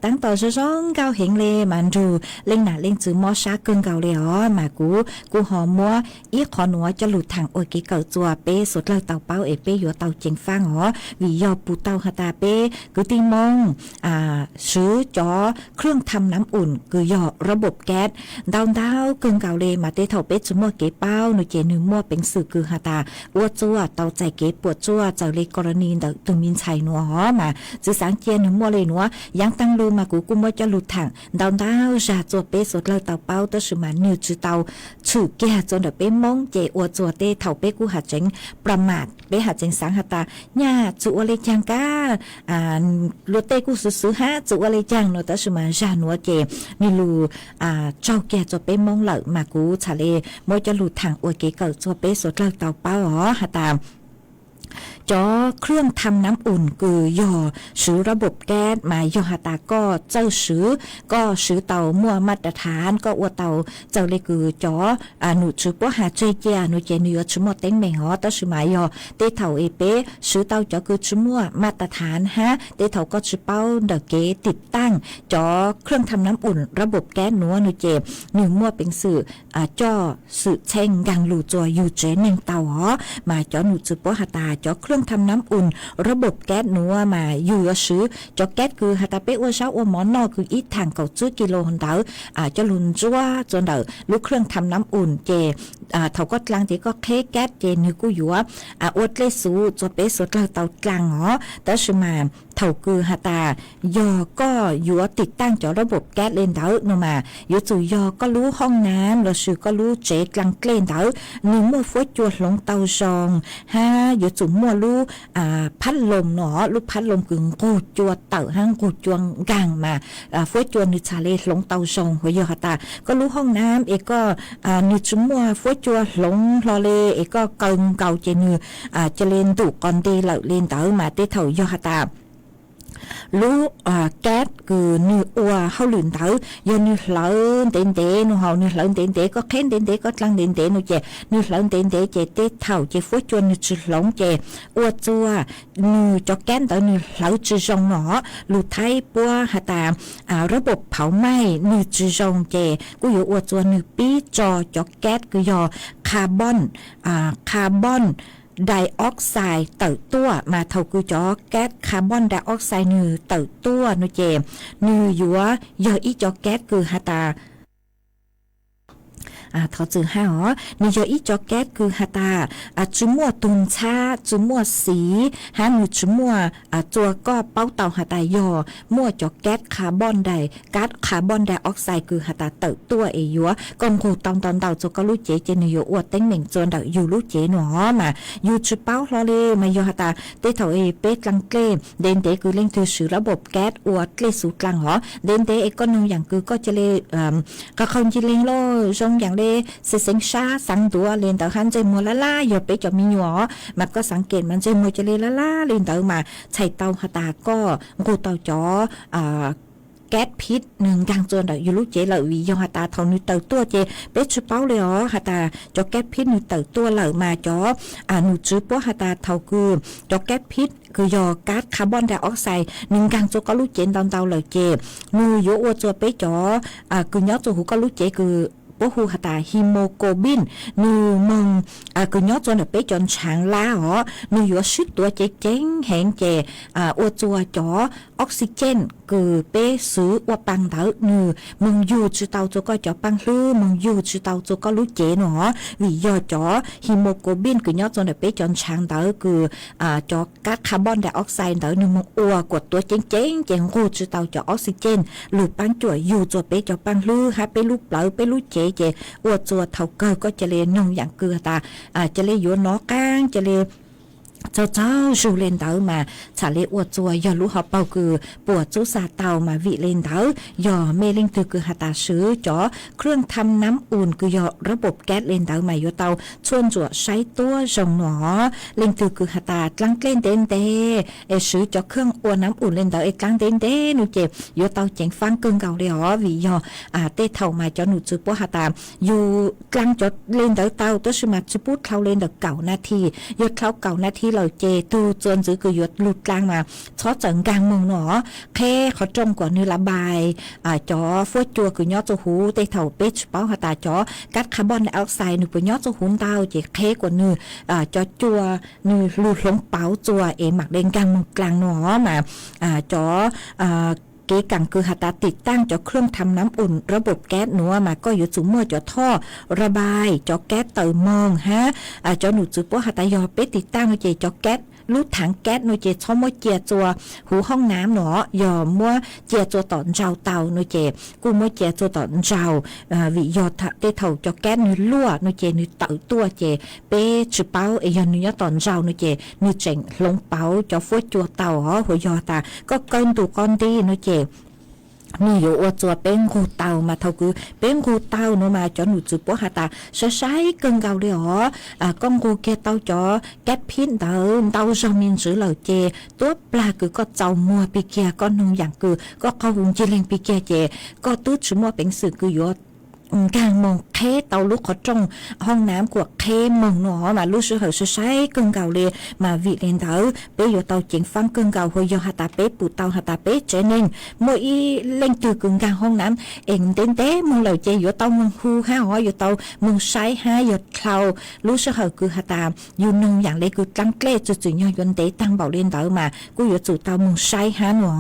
taab tom zoo zoo nkauj heev le mas nrug leej nam leej txiv mob sab kawg nkaus le os. Mas kuv kuj ho muab ib qhov nuav coj lug thaam ua kev kawm txua peb suav dlawg tau paub es peb yuav tau ceev faab os. Vim yog pum tau has tas peb kwv tij Moob swv cov เครื่องทำน้ำอุ่น kws yog ระบบแก๊ส ntau ntau kawg nkaus le mas tej thaum peb tsi muaj kev paub nua ces nwg muaj peev xwm kws has tas ua txua tau txais kev puas tsuaj txawm le koroni ntawm tug miv ntxhais nuav os. Mas txwv xaav cia nwg muaj le nuav, yaav taag lug mas kuv kuj muab coj lug thaam ntau ntau zag txua peb suav dlawg tau paub tab sis mas nwg tsi tau tshwm kiag txua ntawm peb Moob ces ua txua tej thaum peb kuj has tseev ประมาท, peb has tseev xaav has tas nyaj txwm ua le caag kab, luag tej kuj xwv xwv hab txwm ua le caag nua tab sis mas zag nuav ces nwg lug tsaug kiag txua peb Moob lawm. Mas kuv txhad le muab coj lug thaam ua kev kawm txua peb suav dlawg tau paub os has tas cov เครื่องทำน้ำอุ่น kws yog swv ระบบแก๊ส mas yog has tas koj txawj swv, koj swv tau muaj มาตรฐาน, koj ua tau txawm le kws cov num tswv puab has tseg cia nua ces nwg yuav tsi muaj teeb meem os. Tab sis mas yog tej thaum es peb swv tau cov kws tsi muaj มาตรฐาน hab tej thaum koj tsi paub ntawm kev ติดตั้ง cov เครื่องทำน้ำอุ่น ระบบแก๊ส nuav nua ces nwg muaj peev xwm coj xwm txheej nkaag lug txua yug tsev neeg tau os. Mas cov num tswv puab has tas cov เครื่องทำน้ำอุ่น ระบบแก๊ส nuav mas yug yuav swv cov แก๊ส kws has tas peb ua zaub ua mov noj kws ib thaam kaum tsib กิโล ntawd coj lug ntsuab txua ntawm lub เครื่องทำน้ำอุ่น ces thaum koj dlaag ces koj qheb แก๊ส ces nwg kuj yuav ua dlej xuv txua peb suav dlawg tau dlaag os. Tab sis mas thaum kws has tas yog koj yuav ติดตั้ง cov ระบบแก๊ส le ntawd nua mas yuav tsum yog koj lub ห้องน้ำ lossis koj lub tsev dlaag dlej ntawd nwg muaj fuab cua hloov tau zoo, hab yuav tsum muaj lub พัดลม nua, lub พัดลม kws nqug cua tawm hab nqug cua nkaag mas fuab cua nwg txhad le hloov tau zoo. Hos yog has tas koj lub ห้องน้ำ es koj nwg tsi muaj fuab cua hloov hlo le es koj kaw nkaus ces nwg ca le ntum qos nte lawm le ntawd mas tej thaum yog has tas lub แก๊ส kws nwg ua hauj lwm ntawd yog nwg hlawv ntev ntev nua, hos nwg hlawv ntev ntev, koj qheb ntev ntev, koj dlaag ntev ntev nua ces nwg hlawv ntev ntev ces tej thaum ces fuab cua nwg tsi hloov ces ua txua nwg cov แก๊ส ntawd nwg hlawv tsi zoo nua. Lug Thaib puab has tas ระบบเผาไหม้ nwg tsi zoo ces kuj yuav ua txua nwg pib tso cov แก๊ส kws yog คาร์บอน carbon dioxide tawm tuaj. Mas thaum kws cov แก๊ส carbon dioxide nwg tawm tuaj nua ces nwg yuav yog ib cov แก๊ส kws has tas, thov txim hab os, nwg yog ib cov แก๊ส kws has tas tsi muaj tug ntxhab, tsi muaj xiv, hab nwg tsi muaj txua koj paub tau has tas yog muaj cov แก๊ส carbon di, ก๊าซ carbon dioxide kws has tas tawm tuaj es yuav koj nqug tau ntau ntau txua koj lub cev ces nwg yuav ua teeb meem txua ntawm yug lub cev nua. Mas yug tsi paub hlo le mas yog has tas tej thaum es peb dlaag dlej ntev ntev kws leej twg swv ระบบแก๊ส ua dlej xuv dlaag hov ntev ntev es koj noog yaam kws koj ca le qha qhau nci leeg loj zoo yaam le peb xeeb xeeb sab xaav ntuav le ntawd hab ntsej muag laj laj yog peb cov me nyuam os, mas koj xaav kem mas ntsej muag ca le laj laj le ntawd mas txhais tau has tas koj nqug tau cov kab phib nwg nkaag tsua ntawm yug lub cev lawm, vim yog has tas thaum nwg tawm tuaj ces peb tsi paub le os has tas cov kab phib nwg tawm tuaj lawm mas cov num tswv puab has tas thaum kws cov kab phib kws yog kab carbon dioxide nwg nkaag tsua koj lub cev ntau ntau lawm ces nwg yuav ua tsua peb cov kws nyob tsua huv koj lub cev kws puab hu has tas hemoglobin, nwg moog kws nyob tsua ntawm peb cov ntshaav lab os, nwg yuav sib tuav ceev ceev heev ces ua tsua cov oxygen kws peb swv ua paa ntawd nwg moog yug tsi tau tsua koj cov paaj hlwb, moog yug tsi tau tsua koj lub cev no os, vim yog cov hemoglobin kws nyob tsua ntawm peb cov ntshaav ntawd kws cov kab carbon dioxide ntawd nwg moog ua kuas tuav ceev ceev ces nqug tsi tau cov oxygen lug paab cuam yug tsua peb cov paaj hlwb hab peb lub plawv peb lub cev ces ua tsua thaum kawg koj ca le noog yaam kws has tas ca le yuav nov qaab ca le txaug txaug zug le ntawd mas txham le ua tsua yog lub hauv paug kws puas tsub xa tau mas vim le ntawd yog mej leej twg kws has tas swv cov khwj tham nam un kws yog rab pum kab le ntawd mas yuav tau tshuaj ntsuam saib tuab zoo no. Leej twg kws has tas dlaab dlej ntev ntev es swv cov khwj ua nam un le ntawd es dlaab ntev ntev no ces yuav tau ceev faab kawg nkaus le os, vim yog tej thaum mas cov num tswv puab has tas yug dlaab cov le ntawd tau tab sis mas tsi pub dlhau le ntawm kaum nas this, yog dlhau kaum nas this lawm ces tug tsua ntxwv kws yuav lug dlaab mas txhob txawm nkaag moog no, qheb qhov rooj kuas nwg la npais cov fuab cua kws nyob tsua huv, tej thaum peb tsi paub has tas cov kab carbon dioxide nwg puas nyob tsua huv ntau ces qheb kuas nwg cov cua nwg lug hloov pauv tsua es maam le nkaag moog dlaag no mas cov kev kaam kws has tas tim taaj cov khwj tham nam un rab pum kab nuav mas koj yuav tsum muaj cov thoj ra npais cov kab tawm moog hab cov num tswv puab has tas yog peb tim taaj no ces cov kab lub thaav kab no ces txhob muab cia tsua huv hoob nam no, yog muab cia tsua tom ntsau tau no ces kuj muab cia tsua tom ntsau, vim yog tej thaum cov kab nwg luaj no ces nwg tawm tuaj ces peb tsi paub es yog nwg nyob tom ntsau no ces nwg tseem hloov pauv cov fuab cua tau os, hu yog tas koj kaw ntu qub nti no ces nwg yuav ua tsua peb nqug tau mas thaum kws peb nqug tau no mas cov num tswv puab has tas saib saib kawg nkaus le os, koj nqug kiag tau cov kab phib ntawd ntau zog me ntsis lawm ces tuab plag kws koj txaus muag pig kiag, koj noog yaam kws koj qaug ncig leeg pig kiag ces koj twb tsi muaj peev xwm kws yuav nkaag moog qheb tau lub qhov rooj hoob nam kuas qheb moog no mas lub sij hawm saib saib kawg nkaus le mas vim le ntawd peb yuav tau ceev faab kawg nkaus, hu yog has tas peb pum tau has tas peb tsev neeg muaj ib leej twg kws nkaag hoob nam es ntev ntev moog lawm ces yuav tau moog hu hab os, yuav tau moog saib hab yog dlhau lub sij hawm kws has tas yug noog yaam le kws dlaab dlej tsi txwm nyog yuav ntev taag npaum le ntawd mas kuj yuav tsum tau moog saib hab no,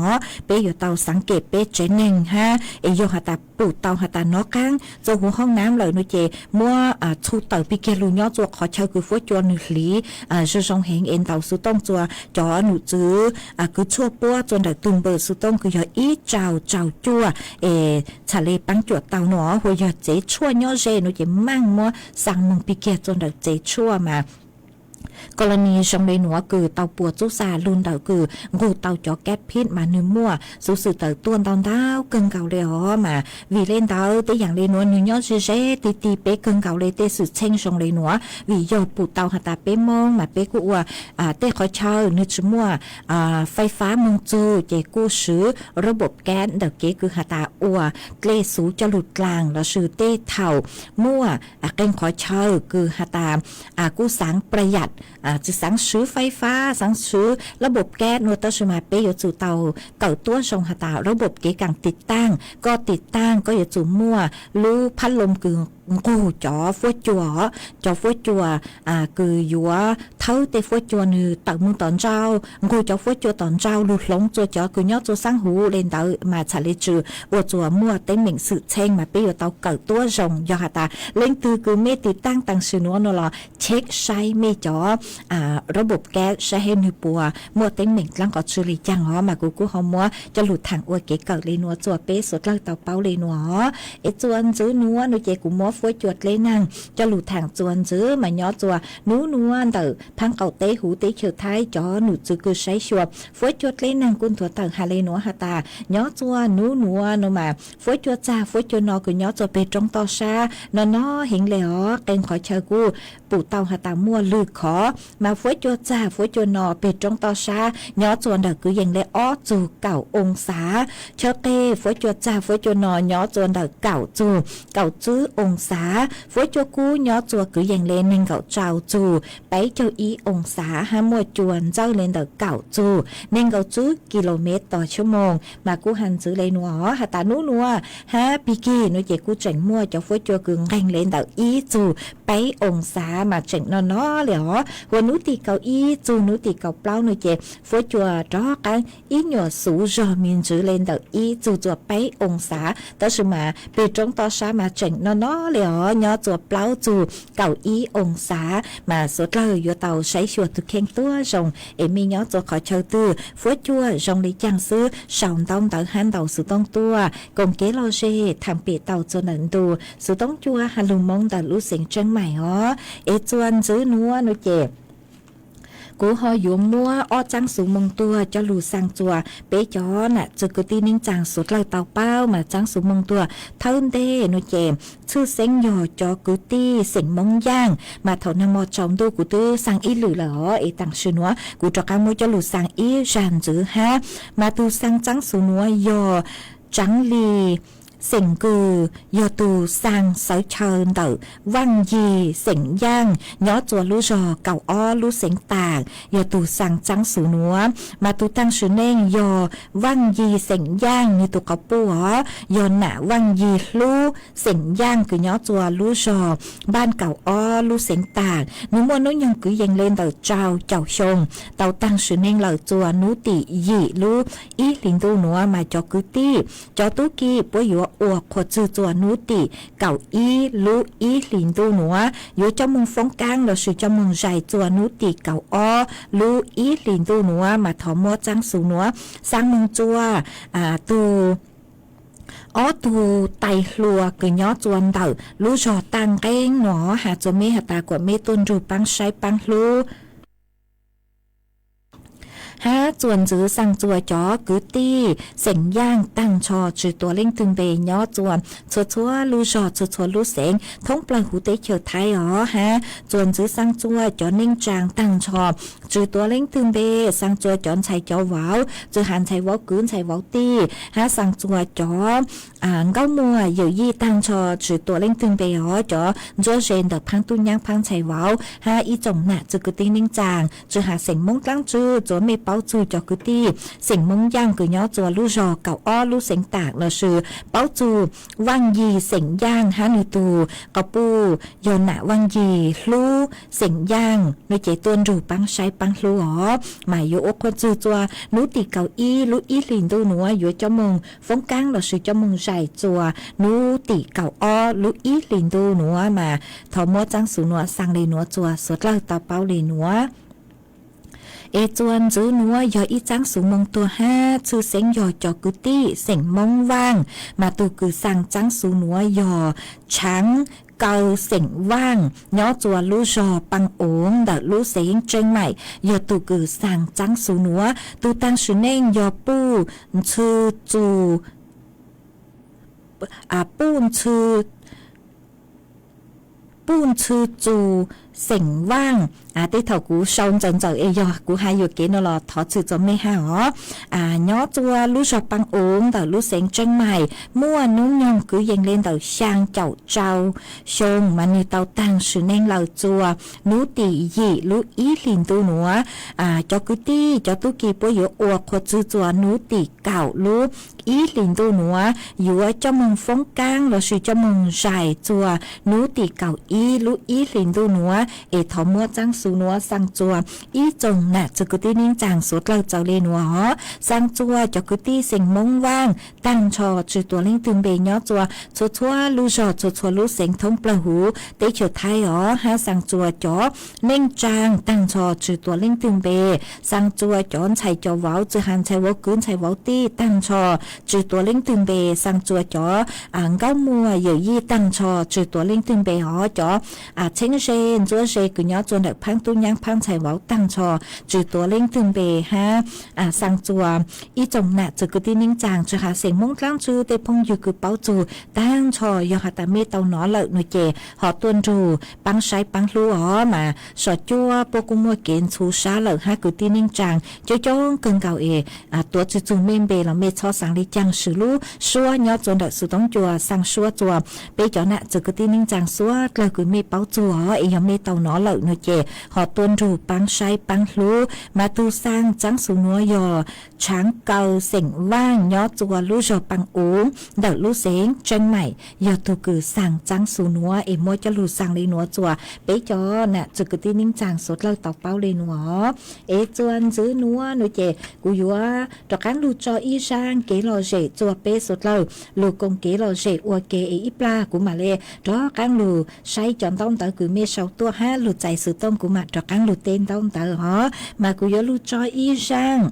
peb yuav tau xaav kem peb tsev neeg hab es yog has tas pum tau has tas nov qaab tsua huv hoob nam lawm no ces muab txhu tawm pig kiag lug nyob tsua qhov chaw kws fuab cua nwg hliv zoo zoo heev es ntaus xuv tooj tsua cov num tswv kws tshuaj puab tsua ntawm tug npawb xuv tooj kws yog ib rau rau cuaj es txham le paab cuam tau no, hu yog tsev tshuaj nyob ze no ces maaj muab xaa moog pig kiag tsua ntawm tsev tshuaj mas kos los nis zoo le nuav kws tau puas tsub xa lug ntawm kws nqug tau cov kab phib mas nwg muaj xuv xwm tawm tuaj ntau ntau kawg nkaus le os mas vim le ntawd tej yaam le nuav nwg nyob ze ze ti ti peb kawg nkaus le tej xwm txheej zoo le nuav vim yog pum tau has tas peb Moob mas peb kuj ua tej qhov chaw nwg tsi muaj fais fab moog txug ces kuj swv rab pum kab ntawm kev kws has tas ua dlej xuv coj lug dlaag lossis tej thaum muaj qee qhov chaw kws has tas kuj xaav pla yam tsi xaav swv fais fab xaav swv rab pum kab no tab sis mas peb yuav tsum tau kawm tuab zoo has tas rab pum kev kaam tim taag, koj tim taag koj yuav tsum muaj lub phab loo kws nqug cov fuab cua, cov fuab cua kws yuav thawb tej fuab cua nwg tawm moog tom ntsau, nqug cov fuab cua tom ntsau lug hloov tsua cov kws nyob tsua xaab huv le ntawd mas txham le tsi ua tsua muaj teeb meem xwm txheej mas peb yuav tau kawm tuab zoo. Yog has tas leej twg kws mej tim taag taag sim nuav no los check saib mej cov rab pum kab saib hab nwg puas muaj teeb meem dlaab qhov tsi le caag os mas kuv kuj ho muab coj lug thaam ua kev kawm le nuav tsua peb suav dlawg tau paub le nuav. Es tsua ntxiv nuav no ces kuv muab Fuab Cua dleb neeg coj lug thaam txuas ntxiv mas nyob txuas nub nuav ntawm phaab qaum teb huv teb chaws Thaib cov num txwv kws saib xyuas fuab cua dleb neeg kuj nthuav tawm has le nuav has tas nyob txuas nub nuav no mas fuab cua txag fuab cua no kws nyob txuas peg roob toj sab no no heev le os, qee qhov chaw kuj pum tau has tas muaj lwg khov mas fuab cua txag fuab cua no peg roob toj sab nyob txuas ntawm kwv yees le ob txug kaum oo xav. Chaw qeg fuab cua txag fuab cua no nyob txuas ntawm kaum txug kaum tswb oo xav. Fuab cua kub nyob txuas kwv yees le neeg nkaum rau txug peb caug ib oo xav hab muaj cua ntxawj le ntawm kaum txug neeg nkaum tswb kis lus mev tos tshab moos mas kuj has ntxiv le nuav has tas nub nuav hab pig kig nuav ces kuj tseem muaj cov fuab cua kws nqeeg le ntawm ib txug peb oo xav mas tseem no no le os. Huas nub tim kaum ib txug nub tim kaum plaub nuav ces fuab cua rov qaab ib nyuas xuv zog me ntsws le ntawm ib txug txuas peb oo xav, tab sis mas peg roob toj sab mas tseem no no le os nyob txuas plaub txug kaum ib oo xav. Mas suav dlawg yuav tau saib xyuas tug kheej tuab zoo es mej nyob txuas qhov chaw twg fuab cua zoo le caag xwb sau ntaub ntawv hab ntaus xuv toob tuaj koom kev lom zem thaam pem tau txuas ntawm ntu xuv toob cua has lug Moob ntawm lub xeev Tseeb Maim os. Es txuas ntxiv nuav nuav ces kuv ho yuav muab ob tsaab xuv moo tuag coj lug xaa txuas peb cov nam txwv kwv tij neej tsaa suav dlawg tau paub mas tsaab xuv moo tuag thawj ntej nuav ces txhwj xeeb yog cov kwv tij xeem Moob Yaaj mas thaum nag mo tsaus ntuj kuv twb xaa ib lwm lawm os es taam sim nuav kuv rov qaab muab coj lug xaa ib zag ntxiv hab. Mas tug xaa tsaab xuv nuav yog Tsaav Lis xeem Kws, yog tug xaa xawv chaw ntawm Vaaj Yig xeem Yaaj nyob txuas lub zog kaum ob lub xeev Taam, yog tug xaa tsaab xuv nuav. Mas tug taag sim neej yog Vaaj Yig xeem Yaaj nwg tug quas puj os yog nam Vaaj Yig Hlub xeem Yaaj kws nyob txuas lub zog npaaj kaum ob lub xeev Taam. Nwg muaj nub nyoog kwv yees le ntawm rau caum xyoo, tau taag sim neej lawm txuas nub tim yim lub ib hlis ntuj nuav mas cov kwv tij cov tub ki puab yuav ua qhuas txwg txuas nub tim kaum ib lub ib hlis ntuj nuav, yuav coj moog foob kaab lossis coj moog zais txuas nub tim kaum ob lub ib hlis ntuj nuav mas thov muab tsaab xuv nuav xaa moog txuas tug ob tug tais hluas kws nyob txuas ntawm lub zog Taaj Nqeeb nuav has txuas mej has tas kuas mej tuaj nrug paab saib paab hlub. Hab txuas ntxiv xaa txuas cov kwv tij xeem Yaaj taag nrho tsi tuav leej twg npe nyob txuas txhua txhua lub zog txhua txhua lub xeev thoob plawg huv teb chaws Thaib os. Hab txuas ntxiv xaa txuas cov neej tsaa taag nrho tsi tuav leej twg npe, xaa txuas cov ntxhais cov vauv, tsi has ntxhais vauv kwv ntxhais vauv tij, hab xaa txuas cov nkauj muam yawm yij taag nrho tsi tuav leej twg npe os. Cov ntsuab ze ntawm phaab tub nyaab phaab ntxhais vauv hab ib tsoom nam txwv kwv tij neej tsaa tsi has xeem Moob dlaab tsi txuas mej paub txug cov kwv tij xeem Moob Yaaj kws nyob txuas lub zog kaum ob lub xeev Taam lossis paub txug Vaaj Yig xeem Yaaj hab nwg tug quas puj yog nam Vaaj Yig Hlub xeem Yaaj nuav ces tuaj nrug paab saib paab hlub os. Mas yuav ua qhuas txwg txuas nub tim kaum ib lub ib hlis ntuj nuav yuav coj moog foob kaab lossis coj moog zais txuas nub tim kaum ob lub ib hlis ntuj nuav mas thov muab tsaab xuv nuav xaa le nuav txuas suav dlawg tau paub le nuav. Es txuas ntxiv nuav yog ib tsaab xuv moo tuag hab txhwj xeeb yog cov kwv tij xeem Moob Vaaj, mas tug kws xaa tsaab xuv nuav yog Tshaav Kaw xeem Vaaj nyob txuas lub zog Paj Oov ntawm lub xeev Tseeb Maim, yog tug kws xaa tsaab xuv nuav. Tug taag sim neej yog Puj Ntxhw Txus, Puj Ntxhw Puj Ntxhw Txus xeem Vaaj. Tej thaum kuv sau ntxawm ntxawm es yog kuv has yuam kev no los thov txhwm txuas mej hab os. Nyob txuas lub zog Paj Oov ntawm lub xeev Tseeb Maim muaj nub nyoog kwv yees le ntawm xyaa caum rau xyoo mas nwg tau taag sim neej lawm txuas nub tim yim lub ib hlis ntuj nuav. Cov kwv tij cov tub ki puab yuav ua qhuas txwg txuas nub tim kaum lub ib hlis ntuj nuav, yuav coj moog foob kaab lossis coj moog zais txuas nub tim kaum ib lub ib hlis ntuj nuav es thov muab txaab xu nuav xaa txuas ib tsoom nam txwg kwv tij neej tsaa suav dlawg txaus le nuav os. Xaa txuas cov kwv tij xeem Moob Vaaj taag nrho tsw tuav leej twg npe nyob txua txhua txhua lub zog txhua txhua lub xeev thoob plawg huv teb chaws Thaib os, hab xaa txuas cov neej tsaa taag nrho tsw tuav leej twg npe, xaa txuas cov ntxhais cov vauv txwj has ntxhais vauv kwv ntxhais vauv tij taag nrho tsw tuav leej twg npe, xaa txuas cov nkaub muag yawm yij taag nrho tsw tuav leej twg npe os, cov txheeb ze ntsuab ze kws nyob txua ntawm phaab tub nyaab phaab ntxhais vauv taag nrho tsw tuav leej twg npe hab xaa txuas ib tsoom nam txwg kwv tij neej tsaa tsw has xeem Moob dlaab tsi tej phooj ywg kws paub txug taag nrho yog has tas mej tau nov lawm no ces ho tuaj nrug paab saib paab hlub os mas sov cuaj puab kuj muaj kev ntxhuv sab lawm hab kwv tij neej tsaa coob coob kawg nkaus es tuav tsi txug mej npe los mej txhob xaa le caag swm lub suab nyob txua ntawm xov tooj cua xaa suab txua peb cov nam txwg kwv tij neej tsaa suav dlawg kws mej paub txug os es yog mej tau nov lawm no ces ho tuaj nrug paab saib paab hlub mas tug xaa txaab xu nuav yog Tshaav Kaw xeem Vaaj nyob txua lub zog Paa Uv ntawm lub xeev Tseeb Maim yog tug kws xaa txaab xu nuav es muab coj lug xaa le nuav txua peb cov nam txwg kwv tij neej tsaa suav dlawg tau paub le nuav. Es txua ntxiv nuav nuav ces kuv yuav rov qaab lug tso ib zaaj kev lom zem txua peb suav dlawg lug koom kev lom zem ua ke es ib plag kuv mam le rov qaab lug saib cov ntaub ntawv kws mej sau tuaj hab lug txais xov tooj kuv mam rov qaab lug teb ntaub ntawv os. Mas kuv yuav lug tso ib zaaj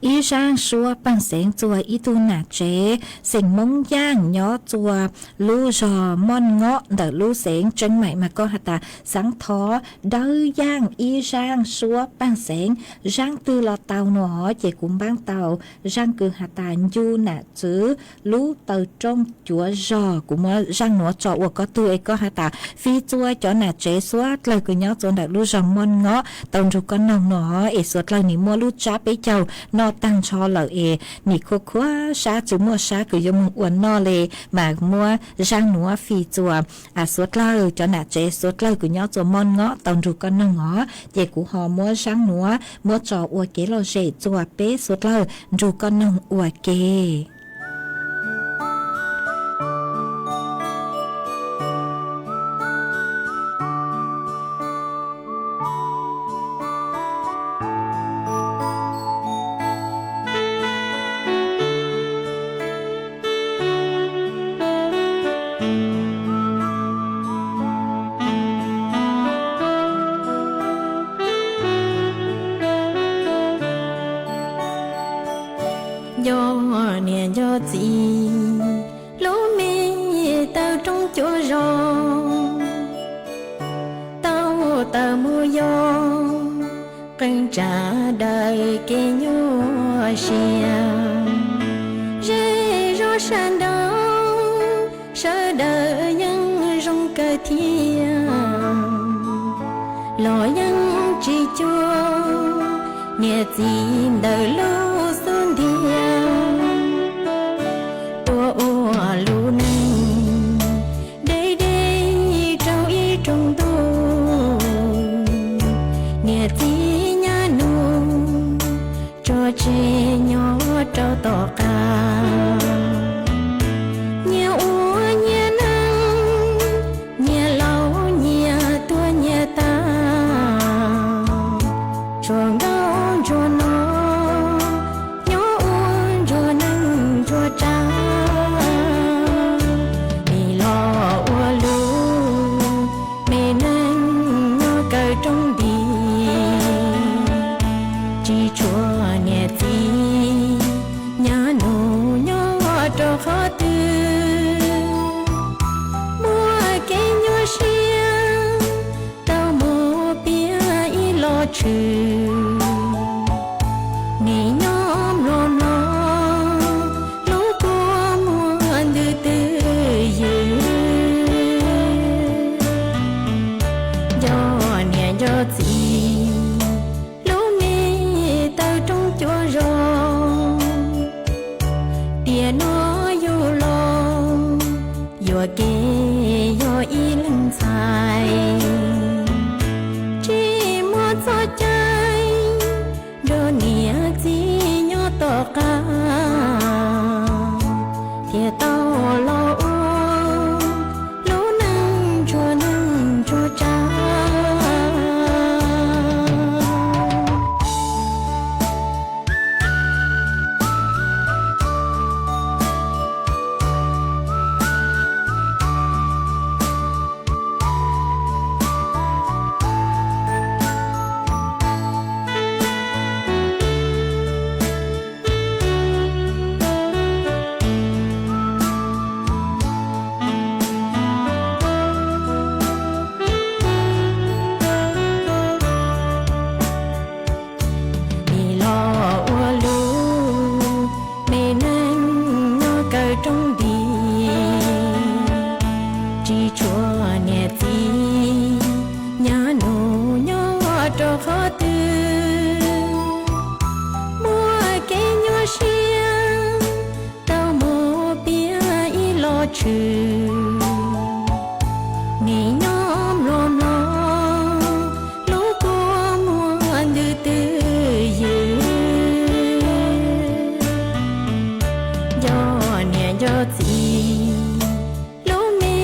ib zaaj suab paaj xeev txua ib tug nam tsev xeem Moob Yaaj nyob txua lub zog Moj Ngob ntawm lub xeev Tseeb Maim mas koj has tas xaav thov dawb yaaj ib zaaj suab paaj xeev zaaj twg los tau no ces kuv npaab tau zaaj kws has tas ncu nam txwv lub taw rooj cuav zog. Kuv muab zaaj nuav tso ua koj tug es koj has tas fij txua cov nam tsev suav dlawg kws nyob txua ntawm lub zog Moj Ngob tau nrug koj noog no es suav dlawg nim muab lub tsab peb caug noj taag nrho lawm es nim khuv khuv sab tsi muaj sab kws yuav moog ua noj le mas muab zaaj nuav fij txua suav dlawg cov nam tsev suav dlawg kws nyob txua Moj Ngob tau nrug koj noog os ces kuv ho muab zaaj nuav muab tso ua kev lom zem txua peb suav dlawg nrug koj noog ua ke. Nco niam nco txiv, lub me taw rooj cuav zog, tau taws mus yog qee tsav daws kev nyuaj siab. Zej zog sawv daws, sawv daws yeej zoo kawg thiab, los yeej tsis cuag niam txiv ntawm lub xub ntiag. Tuaj ua lub neej deb deb rau ib rooj ntuj, niam txiv nyab nus tso tseg nyob rau tom qab. Nyias ua nyias neej, nyias laus nyias tuag nyias tag, tsuas nkauj ntsuag no nyob ua ntsuag neej ntsuag tsav. Nim los ua lub me neej nyob kaw rooj nti, tsis tshuav niam txiv nyab nus nyob rau qhov twg. Muaj kev nyuaj siab tau mus piav ib los tshwm, nim nyob mlom mlom lub kua muag ntws twj ywm. Nco niam nco txiv, lub me taw rooj cuav zog, tiam no yug los yuam kev yog ib leeg ntxhais, tsis muaj txoj cai nrog niam txiv nyob tom qab, thiaj tau los ua lub neej ntsuag Nyob mluas mluas lub kua muag ntws twj ywm, nco niam nco txiv lub me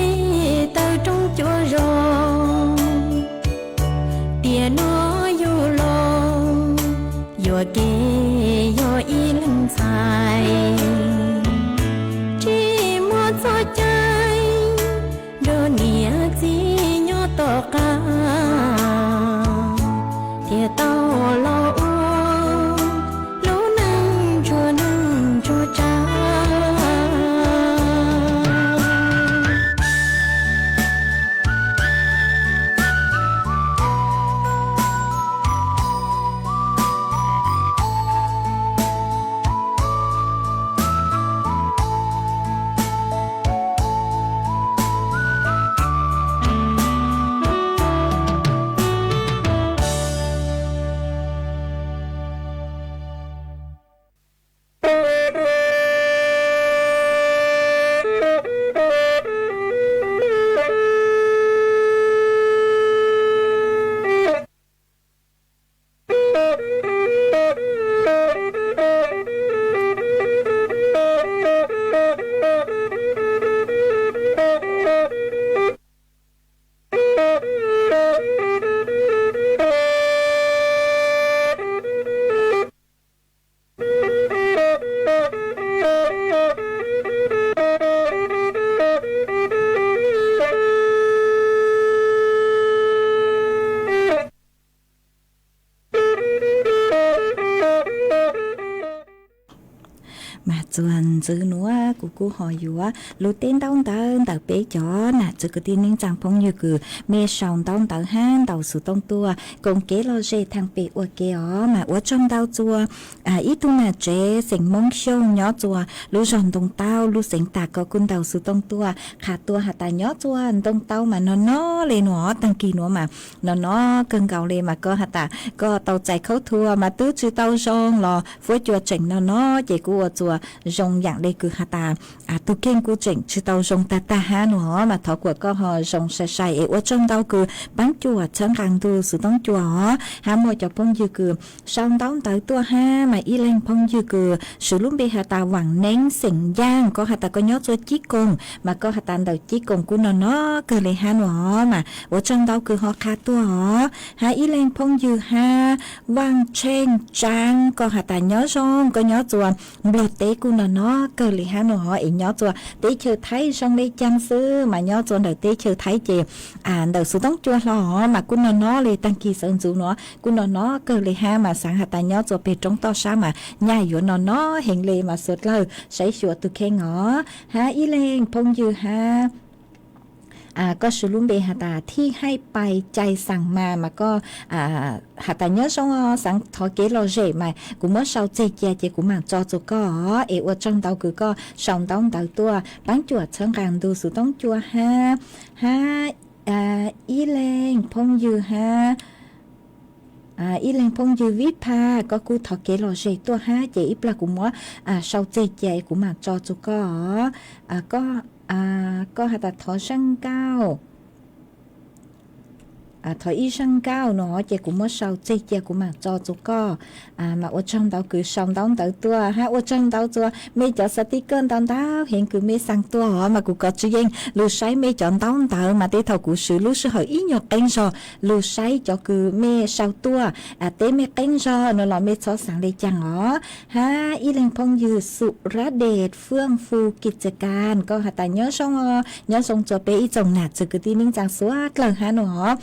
taw roob cua zos. Tiam no yug los yuam kev yog ib leeg ntxhais, tsis muaj txoj cai nrog niam txiv nyob tom qab, thiaj tau los ua lub neej ntsuag neej ntsuag tsa. Mas txuas ntxiv nuav kuv kuj ho yuav lug teb ntaub ntawv ntawm peb cov nam txiv kwv tij neej tsaa phooj ywg kws mej sau ntaub ntawv hab ntaus xuv tooj tuaj koom kev lom zem thaam pem ua ke os. Mas ua tsaug ntau txuas ib tug nam tsev xeem Moob Xyooj nyob txuas lub zog Ntoo Taub lub xeev Tag, koj kuj ntaus xuv tooj tuaj qha tuaj has tas nyob txuas Ntoo Taub mas no no le nuav, taag kis nuav mas no no kawg nkaus le. Mas koj has tas koj tau txais khaub thuas mas twb tsis tau zoo los fuab cua tseem no no, ces kuj ua txuas zoo yaam le kws has tas tug kheej kuj tseem tsis tau zoo tag tag hab nuav. Mas thov kuas koj ho zoo sai sai es ua tsaug ntau kws paab cuam txhawb nqaa ntu xuv tooj cua os. Hab muaj cov phooj ywg kws sau ntaub ntawv tuaj hab mas ib leeg phooj ywg kws swv lub npe has tas Vaam Neeb xeem Yaaj, koj has tas koj nyob txuas Cib Koom, mas koj has tas ntawm Cib Koom kuj no no kawg le hab nuav. Mas ua tsaug ntau kws ho qha tuaj os. Hab ib leeg phooj ywg hab Vaaj Tsheej Tsaab, koj has tas nyob zoo, koj nyob txuas Nplog teb kuj no no kawg le hab nuav os. Es nyob txuas teb chaws Thaib zoo le caag xwb, mas nyob txuas ntawm teb chaws Thaib ces ntawm xuv tooj cua hlo os mas kuj no no le, taag kis sawv ntxuv nuav kuj no no kawg le hab. Mas xaav has tas nyob txuas peg roob toj sab mas nyaj yuav no no heev le, mas suav dlawg saib xyuas tug kheej os. Hab ib leeg phooj ywg hab koj swv lub npe has tas Thij Haij Pais Cai Xaam mas, mas koj has tas nyob zoo os, xaav thov kev lom zem mas kuv muab sau txeg cia ces kuv maam tso txug koj os. Es ua tsaug ntau kws koj sau ntaub ntawv tuaj paab cuam txhawb nqaa ntu xuv tooj cua hab. Hab ib leeg phooj ywg hab ib leeg phooj ywg Vib Phaj, koj kuj thov kev lom zem tuaj hab ces ib plag kuv muab sau txeg cia es kuv maam tso txug koj os. Koj has tas thov zeej nkauj, thov ib zeej nkauj no ces kuv muab sau txeg cia kuv maam tso txug koj. Mas ua tsaug ntau kws sau ntaub ntawv tuaj hab ua tsaug ntau txuas mej cov xav tij kawj ntau ntau heev kws mej xaa tuaj os. Mas kuv kov tsw yeej lug saib mej cov ntaub ntawv mas tej thaum kuv swv lub sij hawm ib nyuag qeeb zog lug saib cov kws mej sau tuaj, teb mej qeeb zog no los mej txhob xaav le caag os. Hab ib leeg phooj ywg Xu Rab Dej Fwj Fu Kij Txia Kas, koj has tas nyob zoo os, nyob zoo txuas peb ib tsoom nam txiv kwv tij neej tsaa suav dlawg hab no os.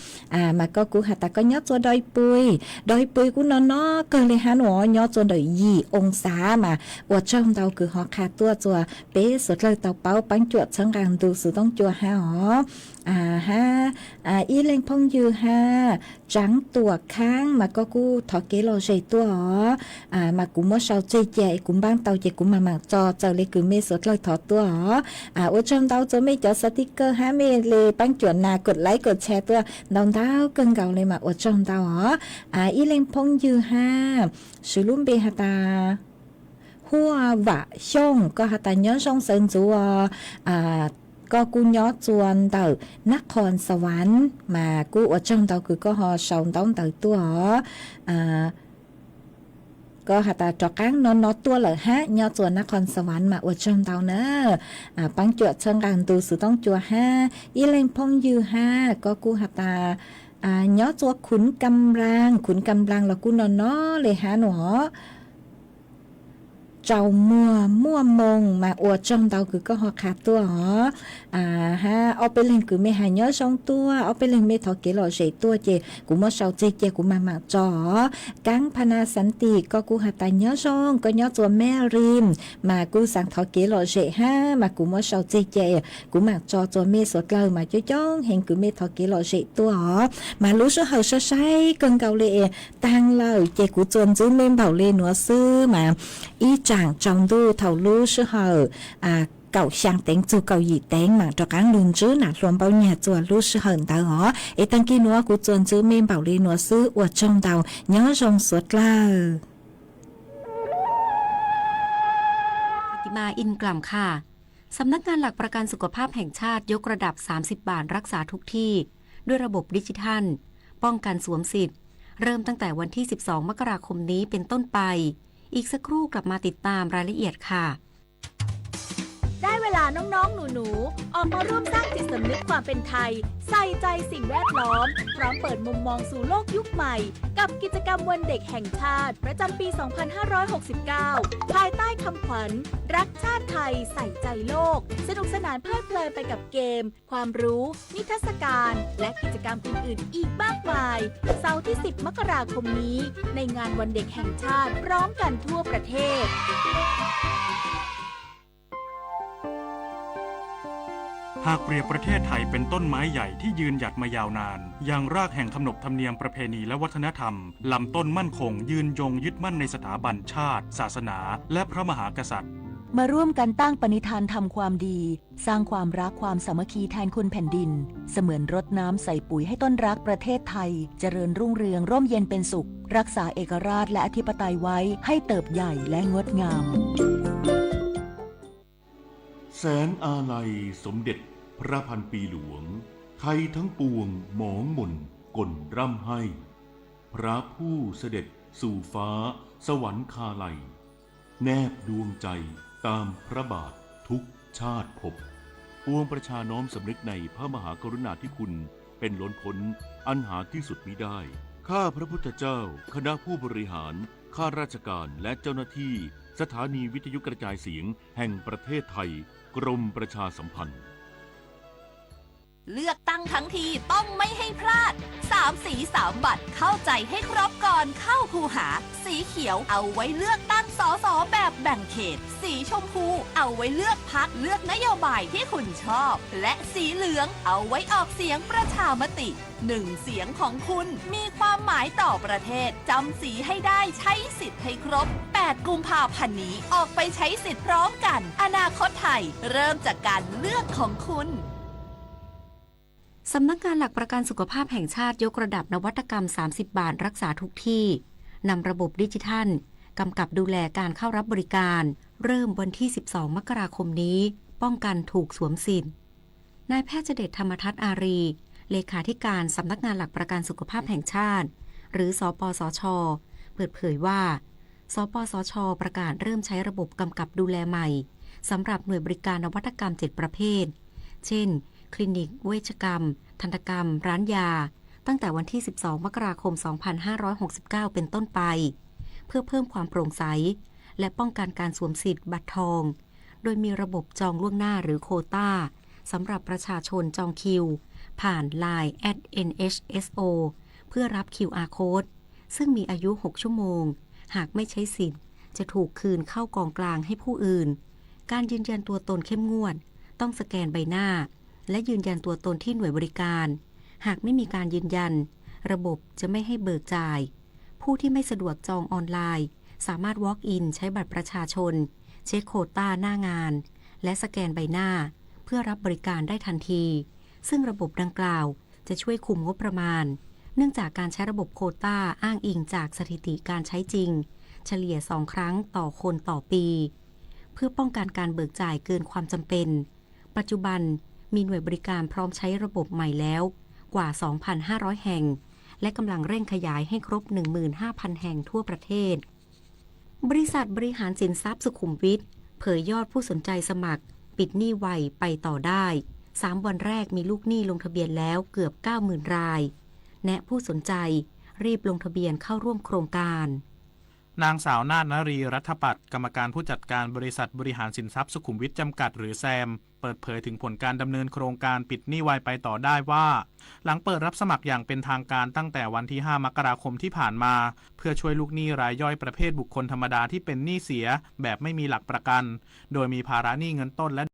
Mas koj kuj has tas koj nyob txuas Doi Pui, Doi Pui kuj no no kawg le hab no os, nyob txuas ntawm yim oo xav. Mas ua tsaug ntau kws ho qha tuaj txuas peb suav dlawg tau paub paab cuam txhawb nqaa ntu xuv tooj cua hab os. Hab ib leeg phooj ywg hab Tsaav Tuam Khaab, mas koj kuj thov kev lom zem tuaj os. Mas kuv muab sau txeg cia es kuv npaab tau ces kuv maam maam tso txawm le kws mej suav dlawg thov tuaj os. Ua tsaug ntau txuas mej cov xav tij kawj hab mej le paab cuam nas kod laib kod tshare tuaj ntau ntau kawg nkaus le mas ua tsaug ntau os. Ib leeg phooj ywg hab swv lub npe has tas Huaj Vam Xyooj, koj has tas nyob zoo sawv ntxuv os. Koj kuj nyob txua ntawm Nab Qhoo Xa Vas mas kuj ua tsaug ntau kws koj ho sau ntaub ntawv tuaj os. Koj has tas rov qaab no no tuaj lawm hab, nyob txua Nab Qhoo Xa Vas mas ua tsaug ntau na. Paab cuam txhawb nqaa ntu xwv toob cua hab ib leeg phooj ywg hab, koj kuj has tas nyob txua Khuv Kam Nplaas, Khuv Kam Nplaas los kuj no no le hab nua. Tsaus muag muaj moo mas ua tsaug ntau kws koj ho qha tuaj os. Hab ob peb leeg kws mej has nyob zoo tuaj, ob peb leeg mej thov kev lom zem tuaj ces kuv muab sau txig cia kuv maam maam tso os. Kaab Phana Xanti, koj kuj has tas nyob zoo, koj nyob txua Meb Rim mas kuj xaav thov kev lom zem hab mas kuv muab sau txig cia kuv maam tso txua mej suav dlawg mas coob coob heev kws mej thov kev lom zem tuaj os. Mas lub sij hawm saib saib kawg nkaus le taag lawm ces kuv txuas ntxwv mej npaum le nuav xwb mas ib tsaam tsaus ntuj thaum lub sij hawm kaum xyaa teev txug kaum yim teev maam rov qaab lug ntsib nam hluas npaum nyag txua lub sij hawm ntawd os. Es taag kis nuav kuv txuas ntxwv mej npaum le nuav xwb, ua tsaug ntau, nyob zoo suav dlawg. สำนักงานหลักประกันสุขภาพแห่งชาติยกระดับ สามสิบบาทรักษาทุกที่ ด้วยระบบดิจิทัล ป้องกันสวมสิทธิ์ เริ่มตั้งแต่วันที่ สิบสอง มกราคมนี้เป็นต้นไป อีกสักครู่กลับมาติดตามรายละเอียดค่ะ ได้เวลาน้องๆ หนูๆ ออกมาร่วมสร้างจิตสำนึกความเป็นไทย ใส่ใจสิ่งแวดล้อม พร้อมเปิดมุมมองสู่โลกยุคใหม่ กับกิจกรรมวันเด็กแห่งชาติ ประจำปี สองพันห้าร้อยหกสิบเก้า ภายใต้คำขวัญ รักชาติไทย ใส่ใจโลก สนุกสนานเพลิดเพลินไปกับเกม ความรู้ นิทรรศการ และกิจกรรมอื่นๆ อีกมากมาย เสาร์ที่ สิบ มกราคมนี้ ในงานวันเด็กแห่งชาติ พร้อมกันทั่วประเทศ หากเปรียบประเทศไทยเป็นต้นไม้ใหญ่ที่ยืนหยัดมายาวนาน ยังรากแห่งขนบธรรมเนียมประเพณีและวัฒนธรรม ลำต้นมั่นคง ยืนยงยึดมั่นในสถาบันชาติ ศาสนา และพระมหากษัตริย์ มาร่วมกันตั้งปณิธานทำความดี สร้างความรักความสามัคคีแทนคุณแผ่นดิน เสมือนรดน้ำใส่ปุ๋ยให้ต้นรักประเทศไทย เจริญรุ่งเรือง ร่มเย็นเป็นสุข รักษาเอกราชและอธิปไตยไว้ให้เติบใหญ่และงดงาม แสงอาลัยสมเด็จพระพันปีหลวง ไทยทั้งปวงหมองหม่นก่นร่ำไห้ พระผู้เสด็จสู่ฟ้าสวรรคาลัย แนบดวงใจตามพระบาททุกชาติภพ ปวงประชาน้อมสำนึกในพระมหากรุณาธิคุณเป็นล้นพ้นอันหาที่สุดมิได้ ข้าพระพุทธเจ้า คณะผู้บริหาร ข้าราชการ และเจ้าหน้าที่ สถานีวิทยุกระจายเสียงแห่งประเทศไทย กรมประชาสัมพันธ์ เลือกตั้งทั้งทีต้องไม่ให้พลาด สามสีสามบัตร เข้าใจให้ครบก่อนเข้าคูหา สีเขียวเอาไว้เลือกตั้ง สส แบบแบ่งเขต สีชมพูเอาไว้เลือกพรรค เลือกนโยบายที่คุณชอบ และสีเหลืองเอาไว้ออกเสียงประชามติ หนึ่งเสียงของคุณมีความหมายต่อประเทศ จำสีให้ได้ ใช้สิทธิ์ให้ครบ แปดกุมภาพันธ์นี้ ออกไปใช้สิทธิ์พร้อมกัน อนาคตไทยเริ่มจากการเลือกของคุณ สำนักงานหลักประกันสุขภาพแห่งชาติยกระดับนวัตกรรม สามสิบบาทรักษาทุกที่ นำระบบดิจิทัล กำกับดูแลการเข้ารับบริการ เริ่มวันที่ สิบสอง มกราคมนี้ ป้องกันถูกสวมสิทธิ์ นายแพทย์เจเดช ธรรมทัศน์อารี เลขาธิการสำนักงานหลักประกันสุขภาพแห่งชาติ หรือ สปสช เปิดเผยว่า สปสช ประกาศเริ่มใช้ระบบกำกับดูแลใหม่ สำหรับหน่วยบริการนวัตกรรม เจ็ด ประเภท เช่น คลินิก เวชกรรม ทันตกรรม ร้านยา ตั้งแต่วันที่ สิบสอง มกราคม สองพันห้าร้อยหกสิบเก้า เป็นต้นไป เพื่อเพิ่มความโปร่งใส และป้องกันการสวมสิทธิ์บัตรทอง โดยมีระบบจองล่วงหน้าหรือโควต้า สำหรับประชาชนจองคิว ผ่าน ไลน์ แอท เอ็น เอช เอส โอ เพื่อรับ คิว อาร์ โค้ด ซึ่งมีอายุ หก ชั่วโมง หากไม่ใช้สิทธิ์ จะถูกคืนเข้ากองกลางให้ผู้อื่น การยืนยันตัวตนเข้มงวด ต้องสแกนใบหน้า และยืนยันตัวตนที่หน่วยบริการ หากไม่มีการยืนยัน ระบบจะไม่ให้เบิกจ่าย ผู้ที่ไม่สะดวกจองออนไลน์ สามารถ วอล์กอิน ใช้บัตรประชาชน เช็คโควต้าหน้างาน และสแกนใบหน้า เพื่อรับบริการได้ทันที ซึ่งระบบดังกล่าวจะช่วยคุมงบประมาณ เนื่องจากการใช้ระบบโควต้าอ้างอิงจากสถิติการใช้จริง เฉลี่ย สอง ครั้งต่อคนต่อปี เพื่อป้องกันการเบิกจ่ายเกินความจำเป็น ปัจจุบัน มีหน่วยบริการพร้อมใช้ระบบใหม่แล้วกว่า สองพันห้าร้อย แห่ง และกำลังเร่งขยายให้ครบ หนึ่งหมื่นห้าพัน แห่งทั่วประเทศ บริษัทบริหารสินทรัพย์สุขุมวิทเผยยอดผู้สนใจสมัครปิดหนี้ไวไปต่อได้ สามวันแรกมีลูกหนี้ลงทะเบียนแล้วเกือบ เก้าหมื่น ราย แนะผู้สนใจรีบลงทะเบียนเข้าร่วมโครงการ นางสาวนาฏนรีรัฐปัตย์ กรรมการผู้จัดการบริษัทบริหารสินทรัพย์สุขุมวิทจำกัดหรือแซม เปิดเผยถึงผลการดำเนินโครงการปิดหนี้ไวไปต่อได้ว่า หลังเปิดรับสมัครอย่างเป็นทางการตั้งแต่วันที่ ห้า มกราคมที่ผ่านมา เพื่อช่วยลูกหนี้รายย่อยประเภทบุคคลธรรมดาที่เป็นหนี้เสียแบบไม่มีหลักประกัน โดยมีภาระหนี้เงินต้นและ